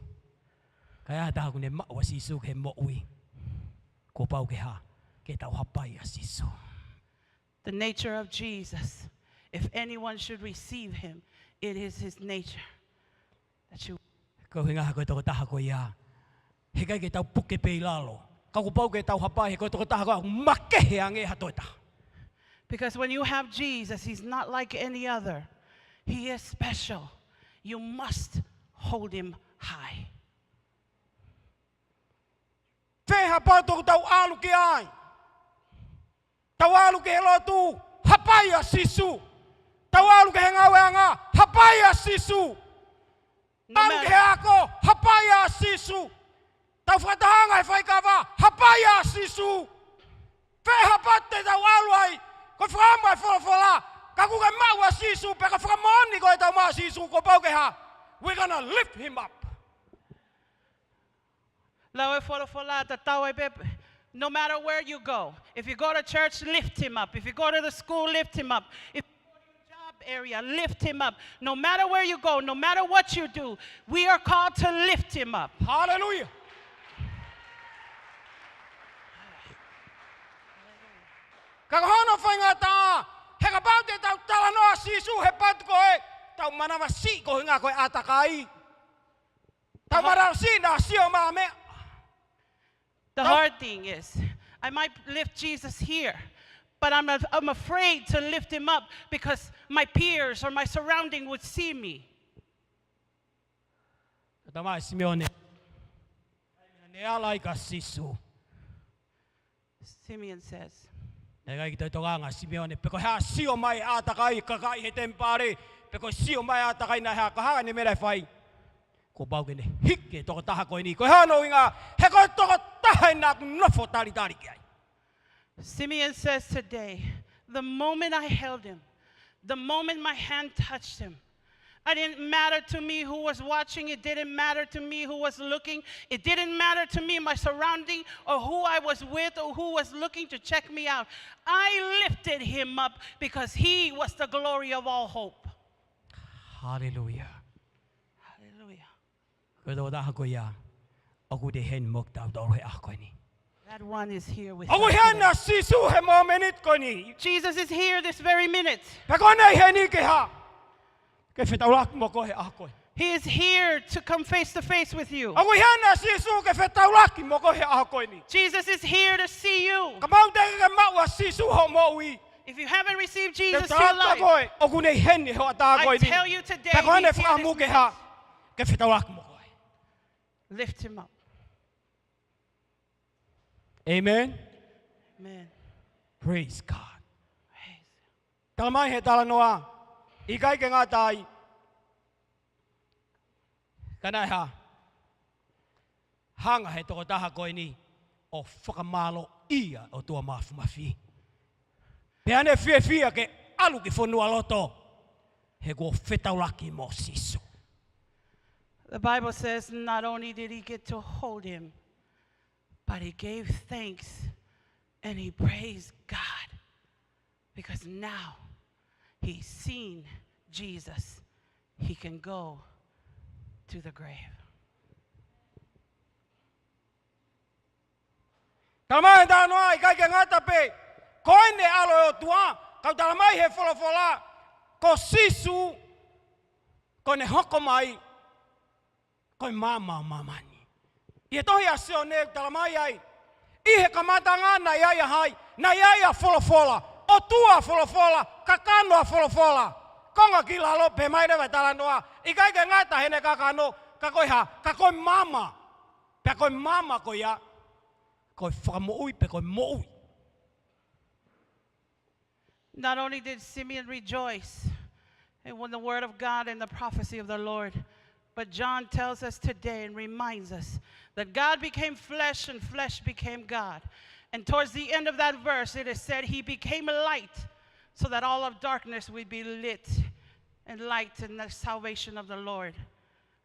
ka ʻi ai ha taha ʻoku ne maʻu ʻa Sīsū ki he moʻui, kuo pau ke ha, ke tau hapai ʻa Sīsū. The nature of Jesus, if anyone should receive him, it is his nature that you. Ko e ʻuhinga ko e tokotaha ko ia, he ʻikai ke tau puke pē ʻi lalo, ka kuo pau ke tau hapai, he ko e tokotaha ko ia ʻoku makehe ange ha toe taha. Because when you have Jesus, he's not like any other. He is special. You must hold him high. Fē ha potu ʻoku tau ʻalu ki ai? Tau ʻalu ki he lotu, hapai ʻa Sīsū. Tau ʻalu ki he ngāueʻanga, hapai ʻa Sīsū. No matter. ʻAlu ki he ako, hapai ʻa Sīsū. Tau fakatahaʻanga he faikava, hapai ʻa Sīsū. Fē ha potu te tau ʻalu ai, ko e fakaʻamu ʻa e folofola, ka ʻoku ke maʻu ʻa Sīsū, pea ko e fakamoʻoni ko ē ʻetau maʻu ʻa Sīsū, kuo pau ke ha, we're gonna lift him up. Lau e folofola, tatau ai pē, no matter where you go. If you go to church, lift him up. If you go to the school, lift him up. If you go to your job area, lift him up. No matter where you go, no matter what you do, we are called to lift him up. Hallelujah. Ka ko hono faingataʻa, he kapau te tau talanoa Sīsū he potu ko ē, tau manavasiʻi ko e ʻuhinga ko e ʻātakai. Tau manavasiʻi naʻa sio mai ha meʻa. The hard thing is, I might lift Jesus here, but I'm, I'm afraid to lift him up because my peers or my surrounding would see me. Ka talamai ʻe Simeone, ne ala ai kia Sīsū. Simeon says, Naʻe ʻikai ke toe tokanga ʻa Simeone pe ko e hā e sio mai ʻa e kakai, kakai he temipale, pe ko e sio mai ʻa e kakai naʻe hā, ko e hā e meʻa naʻe fai. Kuo pau ke ne hiki e tokotaha ko eni. Ko e hā hono ʻuhinga? He ko e tokotaha eni naʻá ku nofo talitali ki ai. Simeon says today, the moment I held him, the moment my hand touched him, it didn't matter to me who was watching. It didn't matter to me who was looking. It didn't matter to me my surrounding or who I was with or who was looking to check me out. I lifted him up because he was the glory of all hope. Hallelujah. Hallelujah. Ko e tokotaha ko ia ʻoku ne ʻi heni mo kitautolu he ʻaho ko eni. That one is here with us today. ʻOku ʻi heni ʻa Sīsū he mōmeniti ko eni. Jesus is here this very minute. Pea ko ʻene ʻi heni ke hā? Ke fetaulaki mo koe he ʻaho ko eni. He is here to come face to face with you. ʻOku ʻi heni ʻa Sīsū ke fetaulaki mo koe he ʻaho ko eni. Jesus is here to see you. Kapau teʻeki ke maʻu ʻa Sīsū hoʻo moʻui, If you haven't received Jesus in your life, te u tala atu kiate koe, ʻoku ne ʻi heni he hoʻatā ko eni. I tell you today, he's here this minute. Pea ko ʻene fakaʻamu ke hā? Ke fetaulaki mo koe. Lift him up. Amen. Amen. Praise God. Praise. Talamai he talanoa, ʻikai ke ngata ai, ka naʻe hā? Hanga he tokotaha ko eni ʻo fakamālōʻia e ʻOtua Māfimafi. Pea ne fiefia ke ʻalu ki fonualoto, he kuo fetaulaki mo Sīsū. The Bible says not only did he get to hold him, but he gave thanks and he praised God because now he's seen Jesus. He can go to the grave. Talamai he talanoa, ʻikai ke ngata pē ko ʻene ʻAlo e ʻOtua, ka ʻoku talamai he folofola, ko Sīsū, ko ʻene hoko mai, ko e maama ʻo māmani. ʻI he tohi ʻa Sione ʻoku talamai ai, ʻi he kamataʻanga naʻe ʻi ai ʻa hai? Naʻe ʻi ai ʻa Folofola, ʻOtua Folofola, kakano ʻa Folofola. Konga ki lalo, pehē mai leva e talanoa, ʻikai ke ngata heʻene kakano, ka ko e hā? Ka ko e maama. Pea ko e maama ko ia, ko e fakamoʻui, pea ko e moʻui. Not only did Simeon rejoice in the word of God and the prophecy of the Lord, but John tells us today and reminds us that God became flesh and flesh became God. And towards the end of that verse, it is said, "He became a light so that all of darkness would be lit in light, and the salvation of the Lord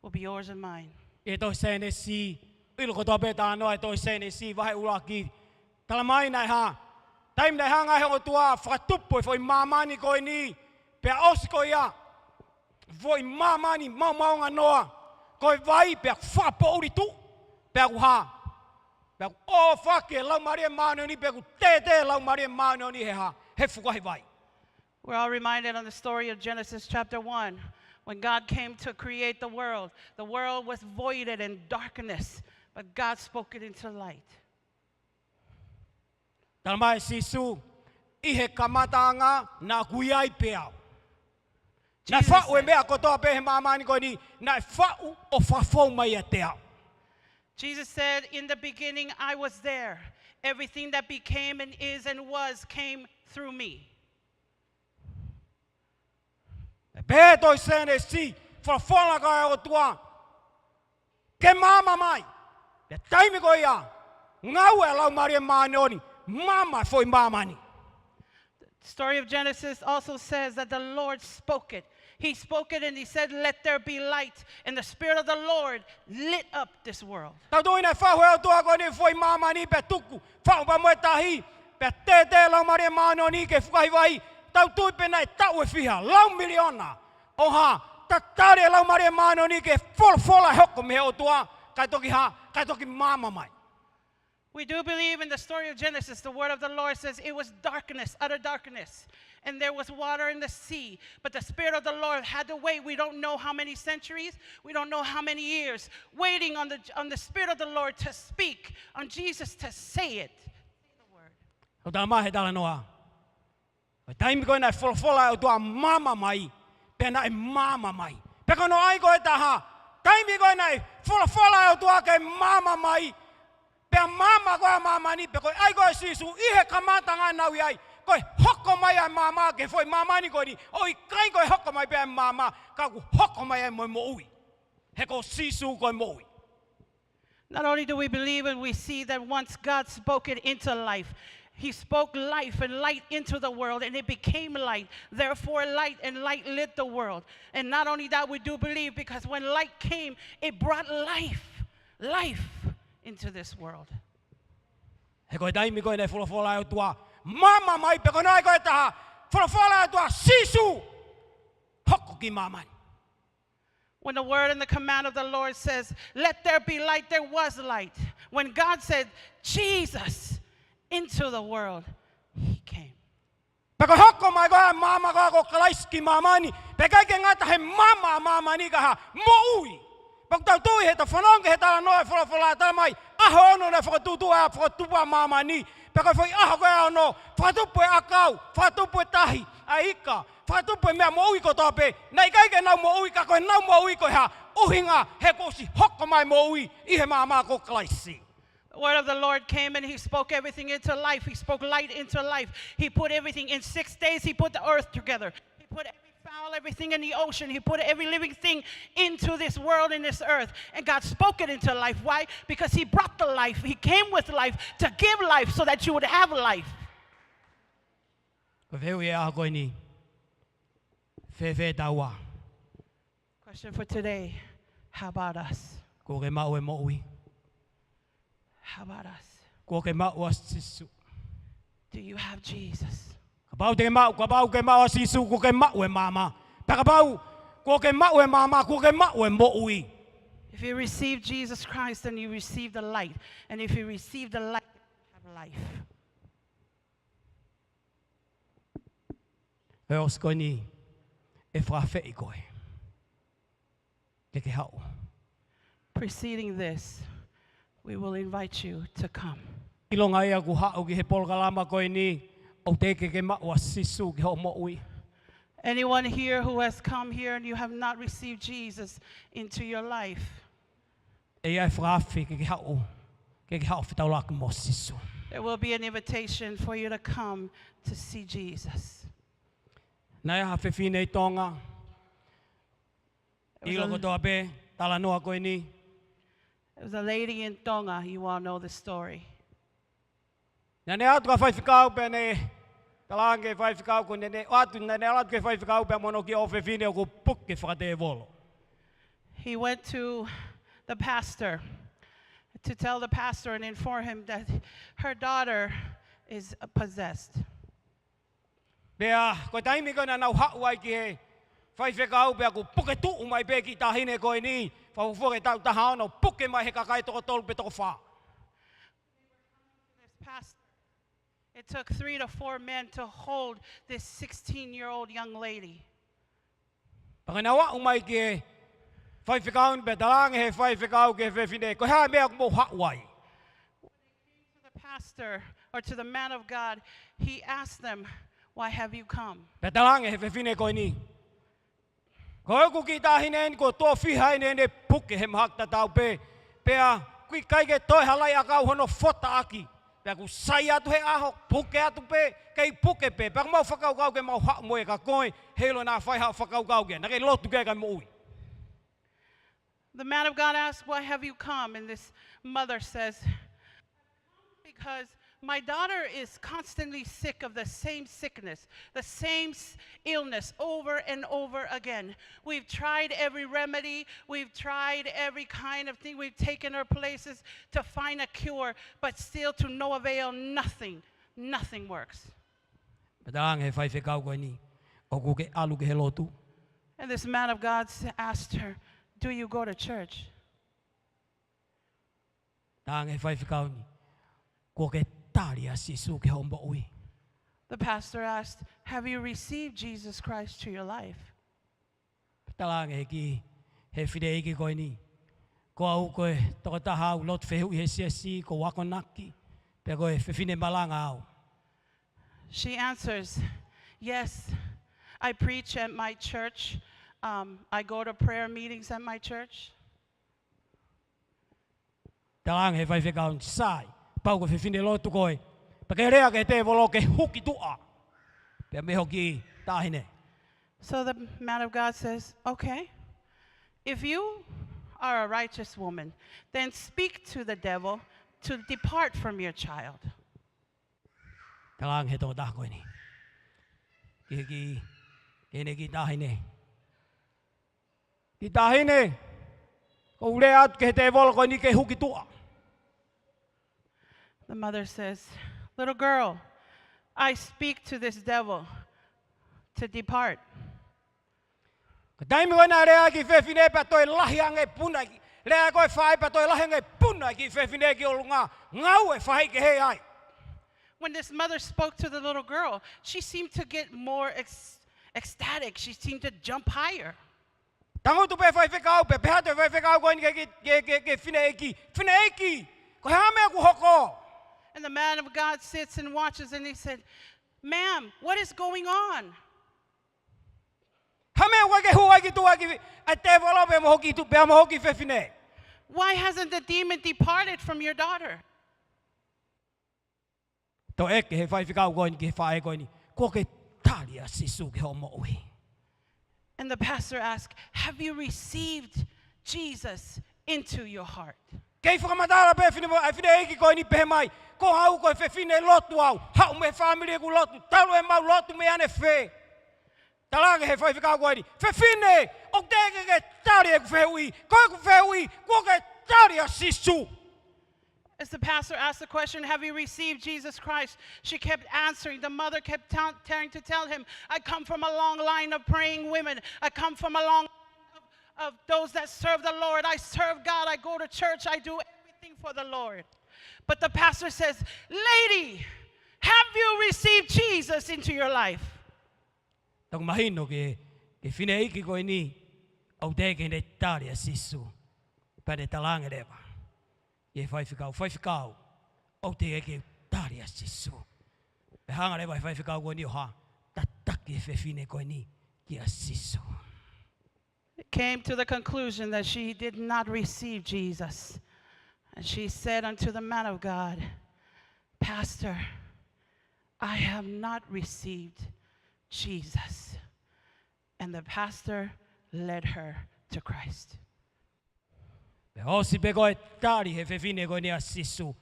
will be yours and mine." ʻI he tohi Sēnesi, ʻilo kotoa pē talanoa ʻi he tohi Sēnesi, vahe ʻuluaki. Talamai naʻe hā? Taimi naʻe hanga he ʻOtua ʻo fakatupu e foʻi māmani ko eni, pea ʻosi ko ia, foʻi māmani maomaonganoa, ko e vai pea fakapoʻuli tuʻu, pea kuo hā? Pea kuo ʻōfaki e Laumālie Māʻoniʻoni, pea kuo tētē e Laumālie Māʻoniʻoni he hā? He fukahi vai. We're all reminded on the story of Genesis chapter one, when God came to create the world. The world was voided in darkness, but God spoke it into light. Talamai ʻe Sīsū, ʻi he kamataʻanga naʻá ku ʻi ai pē au. Naʻe faʻu e meʻa kotoa pē he māmani ko eni, naʻe faʻu ʻo fakafou mai ʻiate au. Jesus said, "In the beginning I was there. Everything that became and is and was came through me." Pea pehē tohi Sēnesi, folofola ko ia ʻa e ʻOtua, ke maama mai. Pea taimi ko ia, ngāue ʻa e Laumālie Māʻoniʻoni, maama e foʻi māmani. The story of Genesis also says that the Lord spoke it. He spoke it and he said, "Let there be light." And the Spirit of the Lord lit up this world. Tau tui naʻe faʻu he ʻOtua ko eni foʻi māmani pea tuku, faʻu pea mo e tahi, pea tētē e Laumālie Māʻoniʻoni ke fukahi vai. Tau tui pē naʻe taʻu ʻe fiha, lau miliona, ʻo hā? Tatali e Laumālie Māʻoniʻoni ki he folofola ʻe hoko mei he ʻOtua, kae toki hā? Kae toki maama mai. We do believe in the story of Genesis. The word of the Lord says it was darkness, utter darkness. And there was water in the sea. But the Spirit of the Lord had to wait. We don't know how many centuries, we don't know how many years, waiting on the, on the Spirit of the Lord to speak, on Jesus to say it. Say the word. Ko e tala mai he talanoa. Ko e taimi ko ē naʻe folofola ʻa e ʻOtua maama mai, pea naʻe maama mai. Pea ko hono ʻai ko ē taha, taimi ko ē naʻe folofola ʻa e ʻOtua ke maama mai, pea maama ko ē ʻa māmani, pea ko e ʻai ko ē ʻa Sīsū ʻi he kamataʻanga naʻa nau ʻi ai, ko e hoko mai ʻa e maama ki he foʻi māmani ko eni, ʻoku ʻikai ko e hoko mai pē ʻa e maama, ka ʻoku hoko mai ai mo e moʻui. He ko Sīsū ko e moʻui. Not only do we believe and we see that once God spoke it into life, He spoke life and light into the world, and it became light. Therefore, light and light lit the world. And not only that, we do believe because when light came, it brought life, life into this world. He ko e taimi ko ē naʻe folofola ʻa e ʻOtua maama mai, pea ko hono ʻai ko ē taha, folofola ʻa e ʻOtua, Sīsū, hoko ki māmani. When the word and the command of the Lord says, "Let there be light," there was light. When God said, "Jesus, into the world," He came. Pea ko e hoko mai ko ē ʻa e maama ko ē ko Kalaisi ki māmani, pea ʻikai ke ngata he maama ʻa māmani ka ko e moʻui. Pea ʻoku tau tui he ʻetau fanongo ki he talanoa ʻa e folofola, tala mai, ʻaho ono naʻe fakatuʻutuʻu ai ʻa e fakatupu ʻa māmani. Pea ko e foʻi ʻaho ko ē ʻa ono, fakatupu e ʻakau, fakatupu e tahi, ʻa e ika, fakatupu e meʻa moʻui kotoa pē, naʻe ʻikai ke nau moʻui, ka ko ʻenau moʻui ko e hā? ʻUhinga he kuo ʻosi hoko mai moʻui ʻi he maama ko Kalaisi. The word of the Lord came and He spoke everything into life. He spoke light into life. He put everything in six days. He put the earth together. He put every fowl, everything in the ocean. He put every living thing into this world, in this earth. And God spoke it into life. Why? Because He brought the life. He came with life to give life so that you would have life. Ko e fehuʻi ʻo e ʻaho ko eni. Fēfē taua? Question for today. How about us? Kuo ke maʻu e moʻui? How about us? Kuo ke maʻu ʻa Sīsū? Do you have Jesus? Kapau te ke maʻu, kapau ke maʻu ʻa Sīsū, kuo ke maʻu e maama. Pea kapau kuo ke maʻu e maama, kuo ke maʻu e moʻui. If you receive Jesus Christ, then you receive the light. And if you receive the light, you have life. He ʻosi ko eni ʻe fakaafeʻi koe ke ke haʻu. Preceding this, we will invite you to come. ʻIlonga ia kuo haʻu ki he polokalama ko eni, ʻoku teʻeki ke ke maʻu ʻa Sīsū ki hoʻo moʻui. Anyone here who has come here and you have not received Jesus into your life, ʻe ʻi ai e fakaafe ke ke haʻu, ke ke haʻu ʻo fetaulaki mo Sīsū. There will be an invitation for you to come to see Jesus. Naʻe ʻi ai ha fefine ʻi Tonga, It was ʻilo a, kotoa pē talanoa ko eni. It was a lady in Tonga, you all know the story. Naʻá ne ʻalu ki he faifekau pea ne talaange ki he faifekau ko ē naʻá ne ʻalu, naʻá ne ʻalu ki he faifekau pea mo hono kiʻi ʻofefine ʻoku puke fakatēvolo. He went to the pastor to tell the pastor and inform him that her daughter is possessed. Pea ko e taimi ko ē naʻa nau haʻu ai ki he faifekau pea kuo puke tuʻu mai pē kiʻi taʻahine ko eni, fakafuofua ke taʻu taha ono, puke mai he kakai toko tolu pe toko fā. This pastor, it took three to four men to hold this sixteen-year-old young lady. Pea ka nau aʻu mai ki he faifekau ni pea talaange he faifekau ki he fefine, ko e hā e meʻa ʻoku mou haʻu ai? When they came to the pastor or to the man of God, he asked them, "Why have you come?" Pea talaange he fefine ko eni, ko ʻeku kiʻi taʻahine eni kuo tuʻo fiha eni ʻene puke he mahaki tatau pē. Pea ʻoku ʻikai ke toe halaʻi ʻakau hono fotaʻaki. Pea ʻoku sai atu he ʻaho, puke atu pē, kei puke pē. Pea ʻoku mau fakakaukau ke mau haʻu mo ia ka ko e, heʻilo naʻa fai haʻo fakakaukau ki ai. Naʻá ke lotu ki ai kae moʻui. The man of God asked, "Why have you come?" And this mother says, "Because my daughter is constantly sick of the same sickness, the same s-, illness over and over again. We've tried every remedy, we've tried every kind of thing, we've taken her places to find a cure, but still to no avail, nothing, nothing works." Pea talaange he faifekau ko eni, ʻoku ke ʻalu ki he lotu? And this man of God s-, asked her, "Do you go to church?" Talaange he faifekau ni, Kuo ke tali ʻa Sīsū ki hoʻo moʻui? The pastor asked, "Have you received Jesus Christ to your life?" Talaange ʻe he kiʻi fineʻeiki ko eni, "Ko au ko e tokotaha ʻoku lotu fehuʻi he siasi, ʻoku ou akonaki, pea ko e fefine malanga au." She answers, "Yes, I preach at my church. Um, I go to prayer meetings at my church." Talaange ʻe he faifekau ni, "Sai, kapau ko e fefine lotu koe, pea ke lea ki he tēvolo ke huki tuʻa." Pea mei hoki taʻahine. So the man of God says, "Okay, if you are a righteous woman, then speak to the devil to depart from your child." Talaange ʻe he tokotaha ko eni ki he kiʻi, ki heʻene kiʻi taʻahine, "Kiʻi taʻahine, ʻoku ou lea atu ki he tēvolo ko eni ke huki tuʻa." The mother says, "Little girl, I speak to this devil to depart." Ko e taimi ko ē naʻe lea ai ki he fefine pea toe lahi ange puna, lea ko ē faʻē pea toe lahi ange puna ki he fefine ki ʻolunga, ngāue faʻē kehe ai. When this mother spoke to the little girl, she seemed to get more ec-, ecstatic. She seemed to jump higher. Tangutu pē faifekau, pea pehē atu e faifekau ko eni ki he, ki he, ki he, ki he fineʻeiki, "Fineʻeiki, ko e hā e meʻa kuo hoko?" And the man of God sits and watches, and he said, "Ma'am, what is going on?" "Hā e meʻa ʻoku ke hū ai ki tuʻa ki he tēvolo pea mo hoki tuʻa, pea mo hoki fefine?" "Why hasn't the demon departed from your daughter?" Toe ʻeke ʻe he faifekau ko eni ki he faʻē ko eni, "Kuo ke tali ʻa Sīsū ki hoʻo moʻui?" And the pastor asked, "Have you received Jesus into your heart?" Kei fakamatala pē fine mo-, ʻa e fineʻeiki ko eni pehē mai, "Ko au ko e fefine lotu au, haʻu mei he fāmili ʻoku lotu, talu ʻemau lotu mei ʻanefē." Talaange ʻe he faifekau ko eni, "Fefine, ʻoku teʻeki ke ke tali ʻeku fehuʻi, ko ʻeku fehuʻi, kuo ke tali ʻa Sīsū?" As the pastor asked the question, "Have you received Jesus Christ?" she kept answering. The mother kept tell-, trying to tell him, "I come from a long line of praying women. I come from a long line of, of those that serve the Lord. I serve God. I go to church. I do everything for the Lord." But the pastor says, "Lady, have you received Jesus into your life?" Toki mahino ki he, ki he fineʻeiki ko eni, ʻoku teʻeki ke ne tali ʻa Sīsū. Pea ne talaange leva ki he faifekau, "Faifekau, ʻoku teʻeki ke u tali ʻa Sīsū." Pea hanga leva ʻe he faifekau ko eni ʻo hā, tataki e fefine ko eni kia Sīsū. Came to the conclusion that she did not receive Jesus. And she said unto the man of God, "Pastor, I have not received Jesus." And the pastor led her to Christ. Pea ʻosi pē ko e tali ʻe he fefine ko eni ʻa Sīsū,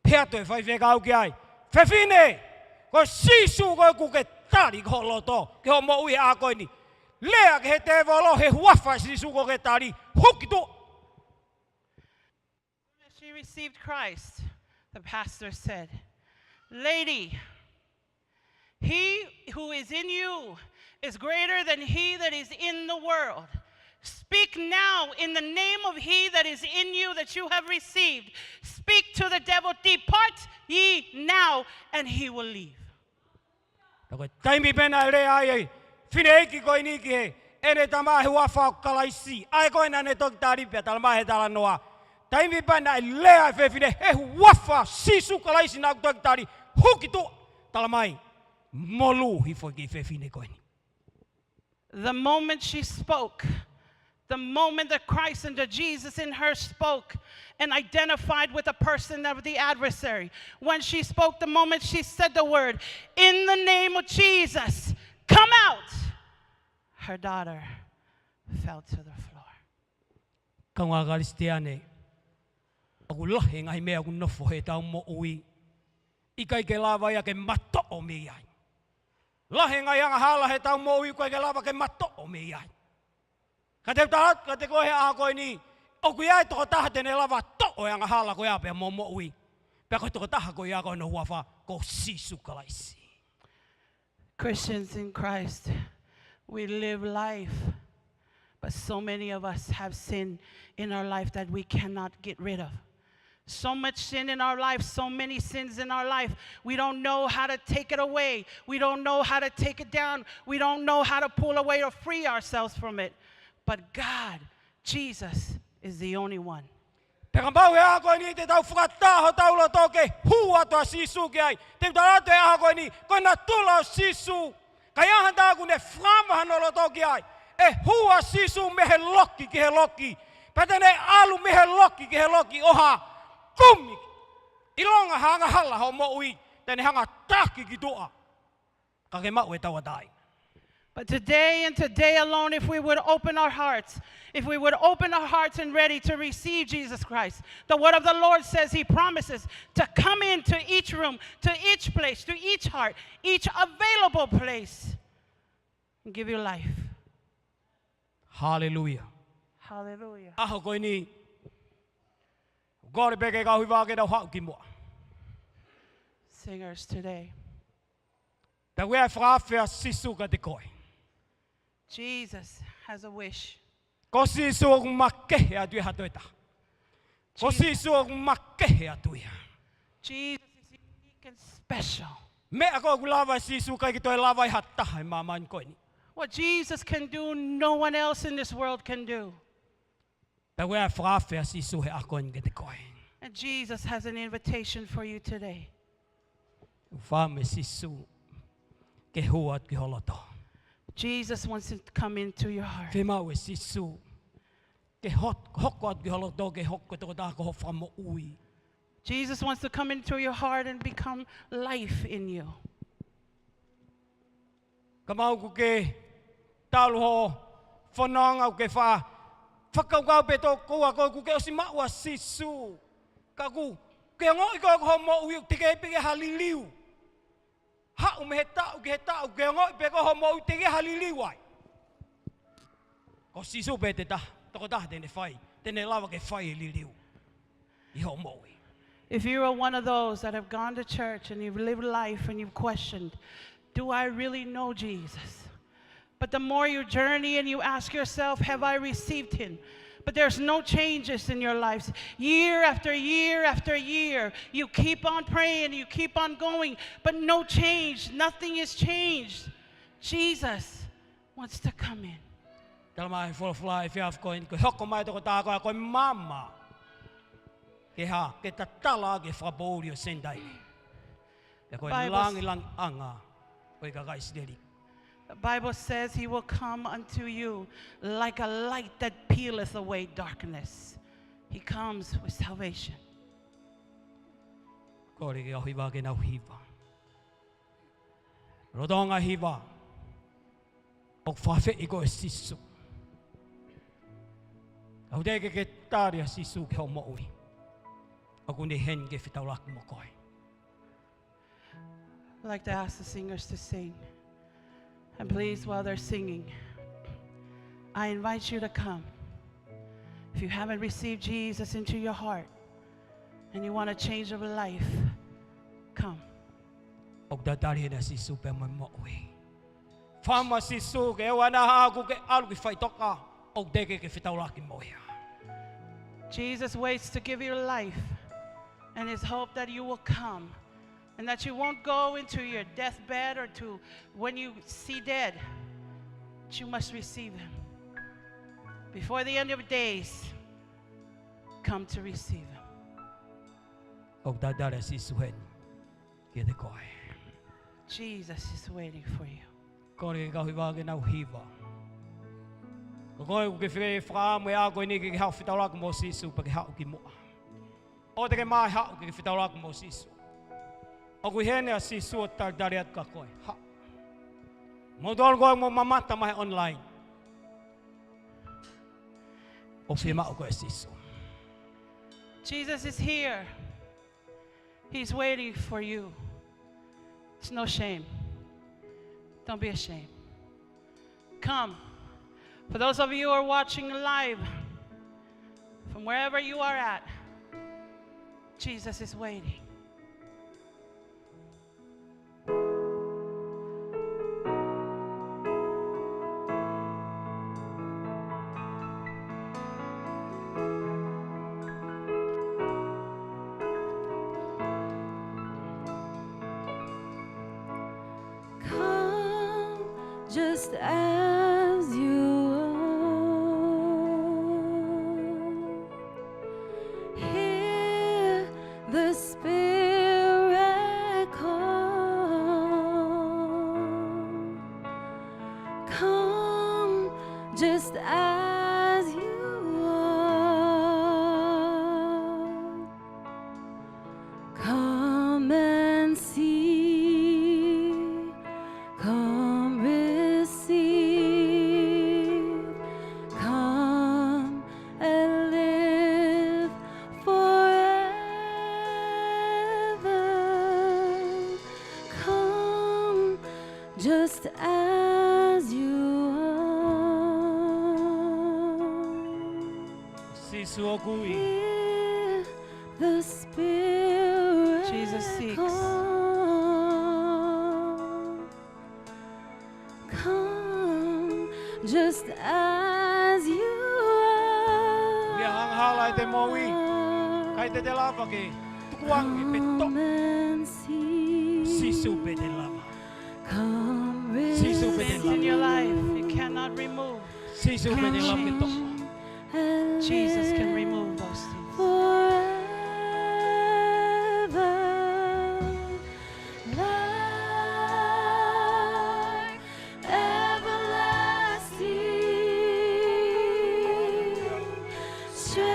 pehē atu e faifekau ki ai, "Fefine, ko Sīsū ko ē ʻoku ke tali ki ho loto, ki hoʻo moʻui he ʻaho ko eni. Lea ki he tēvolo he huafa ʻo Sīsū ʻoku ke tali, huki tuʻa." As she received Christ, the pastor said, "Lady, he who is in you is greater than he that is in the world. Speak now in the name of he that is in you that you have received. Speak to the devil, 'Depart ye now,' and he will leave." Pea ko e taimi pē naʻe lea ai e fineʻeiki ko eni ki heʻene tamai he huafa ʻo Kalaisi, ʻa ē ko ē naʻa ne toki tali, pea talamai ʻe he talanoa, taimi pē naʻe lea e fefine he huafa ʻo Sīsū Kalaisi naʻa ku toki tali, huki tuʻa, talamai, molū hifo e kiʻi fefine ko eni. The moment she spoke, the moment that Christ and the Jesus in her spoke and identified with the person of the adversary, when she spoke, the moment she said the word, "In the name of Jesus, come out," her daughter fell to the floor. Kāinga Kalisitiane, ʻoku lahi e ngaahi meʻa ʻoku nofo heʻetau moʻui, ʻikai ke lava ia ke matoʻo mei ai. Lahi e ngaahi angahala heʻetau moʻui, ʻikai ke lava ke matoʻo mei ai. Ka te u tala atu kiate koe he ʻaho ko eni, ʻoku ʻi ai e tokotaha te ne lava toʻo e angahala ko ia pea mo e moʻui. Pea ko e tokotaha ko ia ko hono huafa ko Sīsū Kalaisi. Christians in Christ, we live life, but so many of us have sin in our life that we cannot get rid of. So much sin in our life, so many sins in our life. We don't know how to take it away. We don't know how to take it down. We don't know how to pull away or free ourselves from it. But God, Jesus, is the only one. Pea ka maʻu he ʻaho ko eni te tau fakataha hotau loto ke hū atu ʻa Sīsū ki ai. Te u tala atu he ʻaho ko eni, ko e natula ʻo Sīsū. Ka ʻi ai ha taha ʻoku ne fakama hono loto ki ai, ʻe hū ʻa Sīsū mei he loki ki he loki. Pea te ne ʻalu mei he loki ki he loki ʻo hā? Kumi. ʻIlonga ha angahala hoʻo moʻui, te ne hanga taki ki tuʻa. Ka ke maʻu e tauʻatāina. But today and today alone, if we would open our hearts, if we would open our hearts and ready to receive Jesus Christ, the word of the Lord says he promises to come into each room, to each place, to each heart, each available place, and give you life. Haleluia. Hallelujah. ʻAho ko eni, kole pē ke kau hiva ke tau haʻu ki muʻa. Singers today. Tau ʻai e fakaafe ʻa Sīsū kiate koe. Jesus has a wish. Ko Sīsū ʻoku makehe atu ia ha toe taha. Ko Jesus. Sīsū ʻoku makehe atu ia. Jesus is unique and special. Meʻa ko ē ʻoku lava ʻe Sīsū, ʻikai ke toe lava ʻe ha taha ʻi māmani ko eni. What Jesus can do, no one else in this world can do. Tau ʻai e fakaafe ʻa Sīsū he ʻaho ko eni kiate koe. And Jesus has an invitation for you today. Fiemaʻu ʻe Sīsū ke hū atu ki ho loto. Jesus wants to come into your heart. Fiemaʻu ʻe Sīsū ke hot-, hoko atu ki ho loto, ke hoko ko e tokotaha ko ho fakamoʻui. Jesus wants to come into your heart and become life in you. Ka maʻu ʻoku ke talu ho fononga ʻoku ke fa-, fakakaukau pē tō koe ʻoku ke ʻosi maʻu ʻa Sīsū. Ka ʻoku ke ongoʻi ko ē ko hoʻo moʻui ʻoku teʻeki pē ke ha liliu. Haʻu mei he taʻu ki he taʻu, ke ongoʻi pē ko hoʻo moʻui teʻeki ha liliu ai. Ko Sīsū pē te ta-, tokotaha te ne fai, te ne lava ke fai e liliu ʻi hoʻo moʻui. If you are one of those that have gone to church and you've lived life and you've questioned, "Do I really know Jesus?" But the more you journey and you ask yourself, "Have I received him?" But there's no changes in your lives. Year after year after year, you keep on praying, you keep on going, but no change. Nothing is changed. Jesus wants to come in. Talamai ʻe he folofola ʻi he efiafi ko eni, ko e hoko mai tokotaha ko ē, ko e maama. Ke hā, ke tatala ki he fakapoʻuli ʻo Senitaile. Pea ko e Bible s- langilangiʻanga ʻo e kakai ʻIsileli. The Bible says he will come unto you like a light that peeleth away darkness. He comes with salvation. Kole ke kau hiva ke nau hiva. Lolotonga e hiva, ʻoku fakaafeʻi koe ʻe Sīsū. Ka ʻoku teʻeki ke tali ʻa Sīsū ki hoʻo moʻui, ʻoku ne ʻi heni ke fetaulaki mo koe. I'd like to ask the singers to sing. And please, while they're singing, I invite you to come. If you haven't received Jesus into your heart and you want a change of life, come. ʻOku tatali ʻe Sīsū pea mo e moʻui. Fiemaʻu ʻe Sīsū ke ʻoua naʻa haʻu ke ʻalu ki faʻitoka, ʻoku teʻeki ke fetaulaki mo ia. Jesus waits to give you life, and his hope that you will come and that you won't go into your deathbed or to when you see dead, but you must receive him. Before the end of days, come to receive him. ʻOku tatali ʻe Sīsū heni kiate koe. Jesus is waiting for you. Kole ke kau hiva ke nau hiva. Ko koe ʻoku ke fie fakaʻamu he ʻaho ko eni ke ke haʻu fetaulaki mo Sīsū pea ke haʻu ki muʻa. ʻOua te ke mā haʻu ke ke fetaulaki mo Sīsū. ʻOku ʻi heni ʻa Sīsū ʻo talitali atu kia koe. Haʻu. Mo tolu ko ē ʻoku mou mamata mai online, ʻoku fiemaʻu koe ʻe Sīsū. Jesus is here. He's waiting for you. It's no shame. Don't be ashamed. Come. For those of you who are watching live, from wherever you are at, Jesus is waiting. As you are. Hear the Spirit call. Come just as you are. Come and see, come receive, come and live forever. Come just as you are. Sīsū ʻoku ui. Hear the Spirit Jesus seeks. Call. Come just as you are. ʻIo, angahala ʻete moʻui. ʻIkai te te lava ke tukuange pe toʻo. Come and see. Sīsū pē te lava. Come Sīsū pē te receive. Things in your life you cannot remove. Sīsū pē te lava ke toʻo. Come change. Jesus can remove those things. Forever, like everlasting strength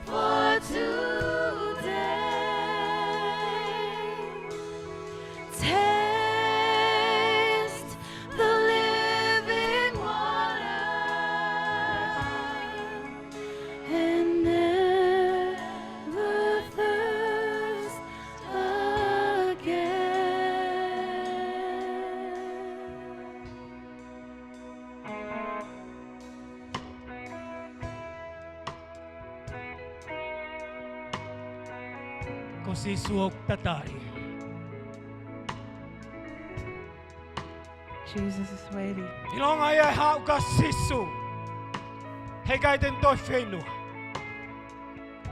for today. Taste the living water and never thirst again. Ko Sīsū ʻoku tatali. Jesus is waiting. ʻIlonga ia ʻe haʻu kia Sīsū, heʻikai te ne toe feinua.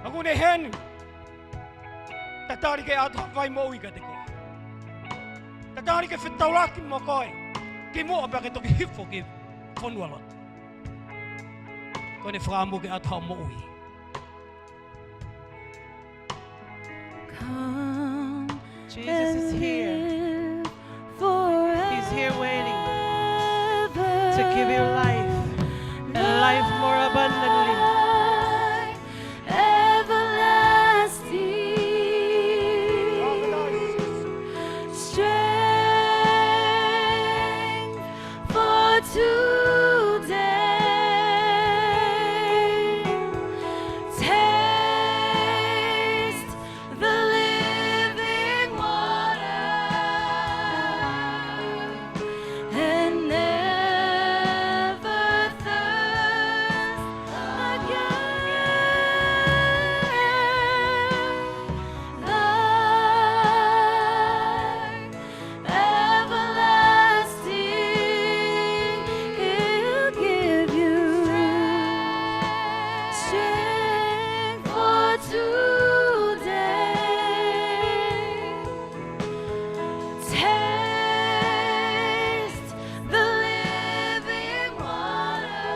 ʻOku ne ʻi heni. Tatali ke ʻatu ha fai moʻui kiate koe. Tatali ke fetaulaki mo koe kimuʻa pea ke toki hifo ki fonualoto. Ko ʻene fakaʻamu ke ʻatu ha moʻui. Come Jesus is here. He's here waiting to give you life, and life more abundantly. Everlasting strength for today. Taste the living water and never thirst again. Like everlasting, He'll give you strength for today. Taste the living water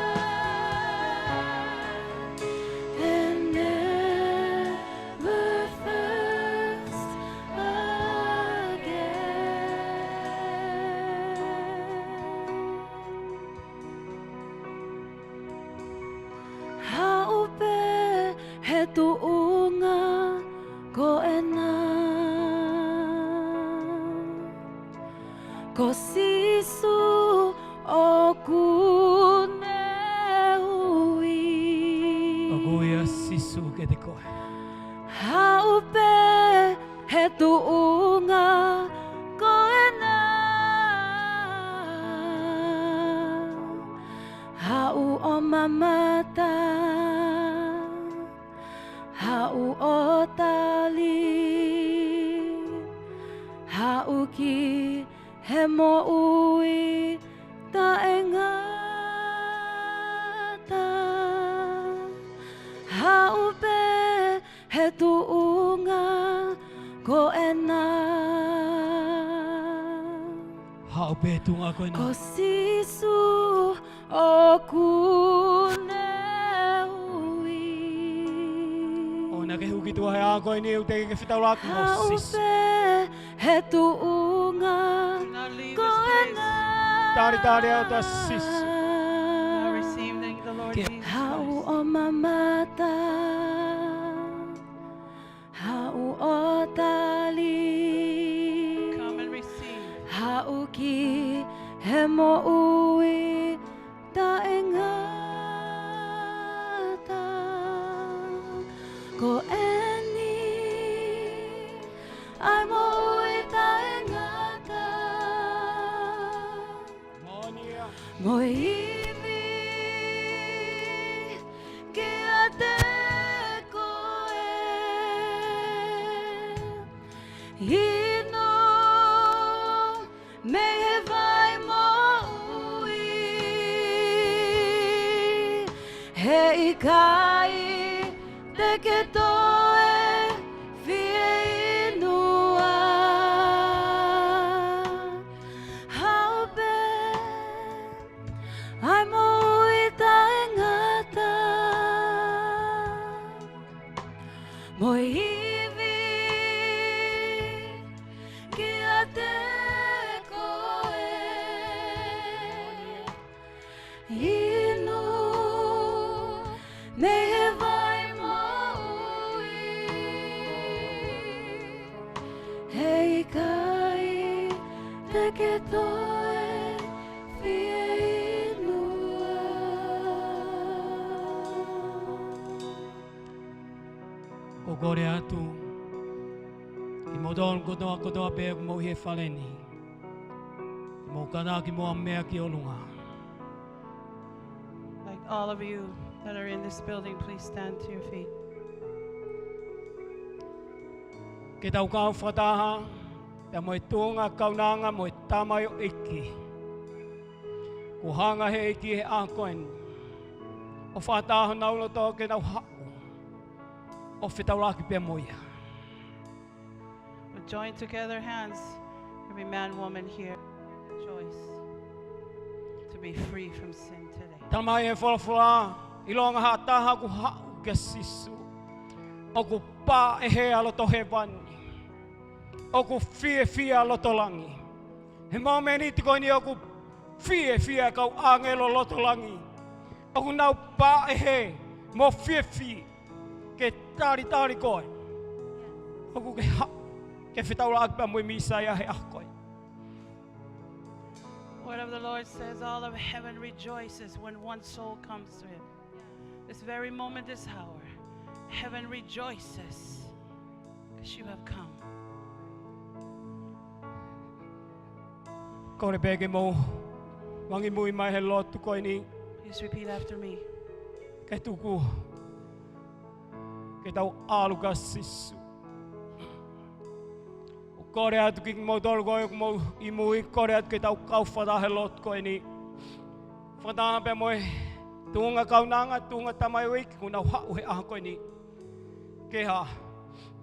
and never thirst again. Haʻu pē he tuʻunga ko ena. Ko Sīsū ʻoku ne ui. ʻOku ui ʻa Sīsū kiate koe. Haʻu pē he tuʻunga ko ena. Haʻu ʻo mamata, haʻu ʻo tali, haʻu ki he moʻui taʻengata. Haʻu pē he tuʻunga ko ena. Pē tuʻunga ko ena. Ko Sīsū ʻoku ne ui. ʻOua naʻá ke huki tuʻa he ʻaho ko eni, ʻoua te ke fetaulaki mo Sīsū. Haʻu pē he tuʻunga ko ena. Talitali atu ʻa Sīsū. Now receive the Lord Jesus Christ. Haʻu ʻo mamata. Haʻu ʻo tali. Come and receive. Haʻu ki he moʻui taʻengata. Ko eni ʻa e moʻui taʻengata. Mo e ivi kiate koe. Inu mei he vai moʻui. Heʻikai te ke toe fieinua. Haʻu pē ʻa e moʻui taʻengata. Mo e ivi kiate koe. Inu mei he vai moʻui. Heʻikai te ke toe fieinua. ʻOku ou kole atu kiate kimoutolu kotoa kotoa pē ʻoku mou ʻi he fale ni, ke mou kātaki mo meʻa ki ʻolunga. Like all of you that are in this building, please stand to your feet. Ke tau kau fakataha pea mo e tuʻunga kaunanga mo e tamaioʻeiki. Kuo hanga he ʻEiki he ʻaho ko eni ʻo fakataha honau loto ke nau haʻu ʻo fetaulaki pea mo ia. We'll join together hands, every man, woman here. Choice to be free from sin today. Talamai ʻe he folofola, ʻilonga ha taha ʻoku haʻu kia Sīsū, ʻoku pāʻehē ʻa loto hēvani, ʻoku fiefia ʻa loto langi. He momeniti ko eni ʻoku fiefia e kau ʻāngelo loto langi. ʻOku nau pāʻehē mo fiefia ke talitali koe ʻoku ke haʻu ke fetaulaki pea mo e Mīsaia he ʻaho ko eni. Word of the Lord says, all of heaven rejoices when one soul comes to him. This very moment, this hour, heaven rejoices because you have come. Kole pē ke mou vangi mui mai he lotu ko eni. Please repeat after me. Ke tuku ke tau ʻalu kia Sīsū. ʻOku kole atu kiate kimoutolu ko ē ʻoku mou ʻi mui, kole atu ke tau kau fakataha he lotu ko eni. Fakataha pea mo e tuʻunga kaunanga, tuʻunga tamaioʻeiki kuo nau haʻu he ʻaho ko eni. Ke hā?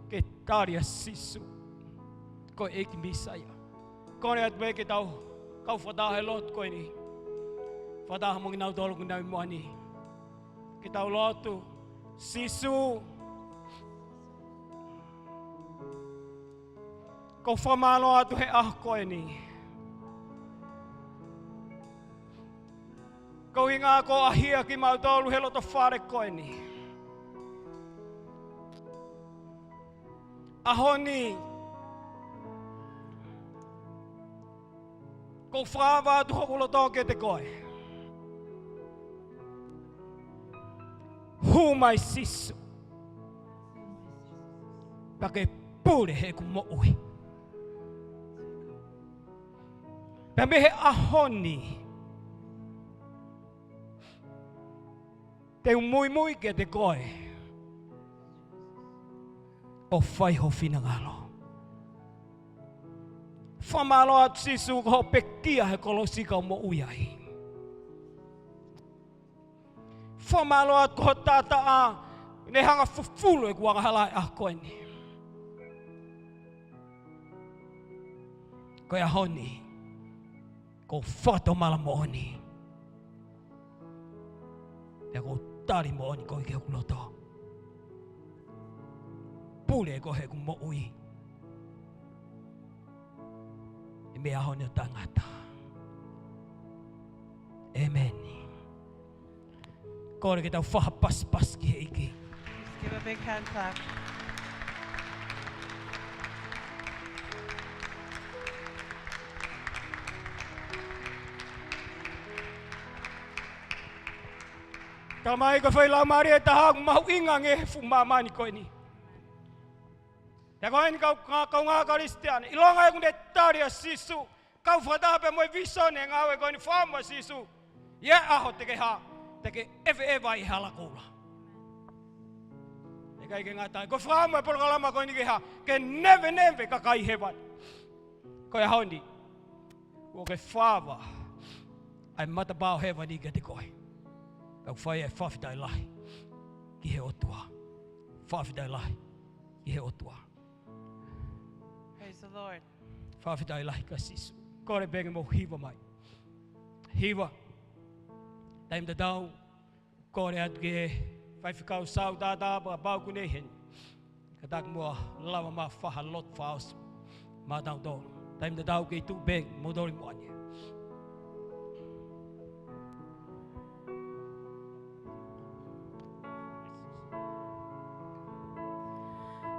Ke tali ʻa Sīsū ko e ʻEiki Mīsaia. Kole atu pē ke tau kau fakataha he lotu ko eni, fakataha mo kinautolu ʻoku nau ʻi muʻa ni. Ke tau lotu. Sīsū, ʻoku ou fakamālō atu he ʻaho ko eni. Koeʻuhi kuo ʻaʻahi kimautolu he loto fale ko eni. ʻAho ni, ʻoku ou fakaava atu hoku loto kiate koe. Hū mai Sīsū, pea ke pule heʻeku moʻui. Pea mei he ʻaho ni, te u muimui kiate koe ʻo fai ho finangalo. Fakamālō atu Sīsū ko hoʻo pekia he kolosi ka u moʻui ai. Fakamālō atu ko ho taʻataʻa ne hanga fufulu ʻeku angahala he ʻaho ko eni. Ko e ʻaho ni, Ko e fakatomala moʻoni. Pea ko e tali moʻoni ko ē ki hoku loto. Pule ko ē heʻeku moʻui ʻi he meʻa ʻaho ni ʻo taʻengata. ʻĒmeni. Kole ke tau fakapasipasi ki he ʻEiki. Please give a big hand clap. Talamai ko e foʻi laumālie ʻe taha ʻoku mahuʻinga ange he fuʻu māmani ko eni. Pea ko eni kau, kau, kaungā Kalisitiane, ʻilonga ʻoku ne tali ʻa Sīsū, kau fakataha pē mo e visone ngāue ko eni, fakaʻamu ʻa Sīsū. ʻI he ʻaho te ke hā, te ke ʻeveʻeva ʻi he hala koula. ʻIkai ke ngata ai, ko e fakaʻamu e polokalama ko eni ke hā, ke neveneve kakai hēvani. Ko e ʻaho ni, kuo ke fakaava ʻa e matapā ʻo hēvani kiate koe. Kau fai e fakafetaʻi lahi ki he ʻOtua. Fakafetaʻi lahi ki he ʻOtua. Praise the Lord. Fakafetaʻi lahi kia Sīsū. Kole pē ke mou hiva mai. Hiva. Taimi tatau, kole atu ki he faifekau Sautata, pea kapau ʻoku ne ʻi heni, kātaki muʻa lava mai ha lotu fakaʻosi maʻatautolu. Taimi tatau kei tuʻu pē, mou toli muʻa ni.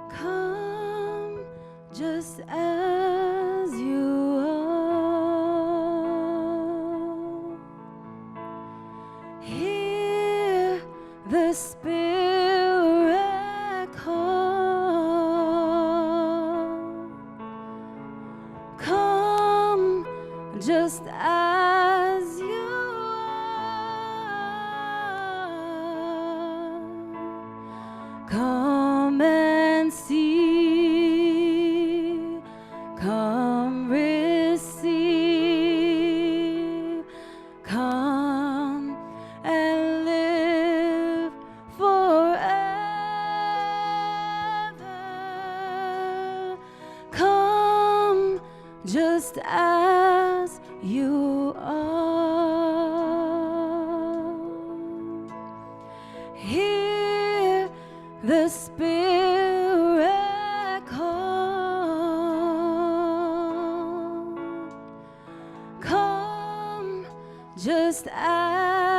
Come just as you are. Hear the Spirit call. Come just as you are. Come and see. Come receive. Come and live forever. Come just as you are. Hear the Spirit call. Come just as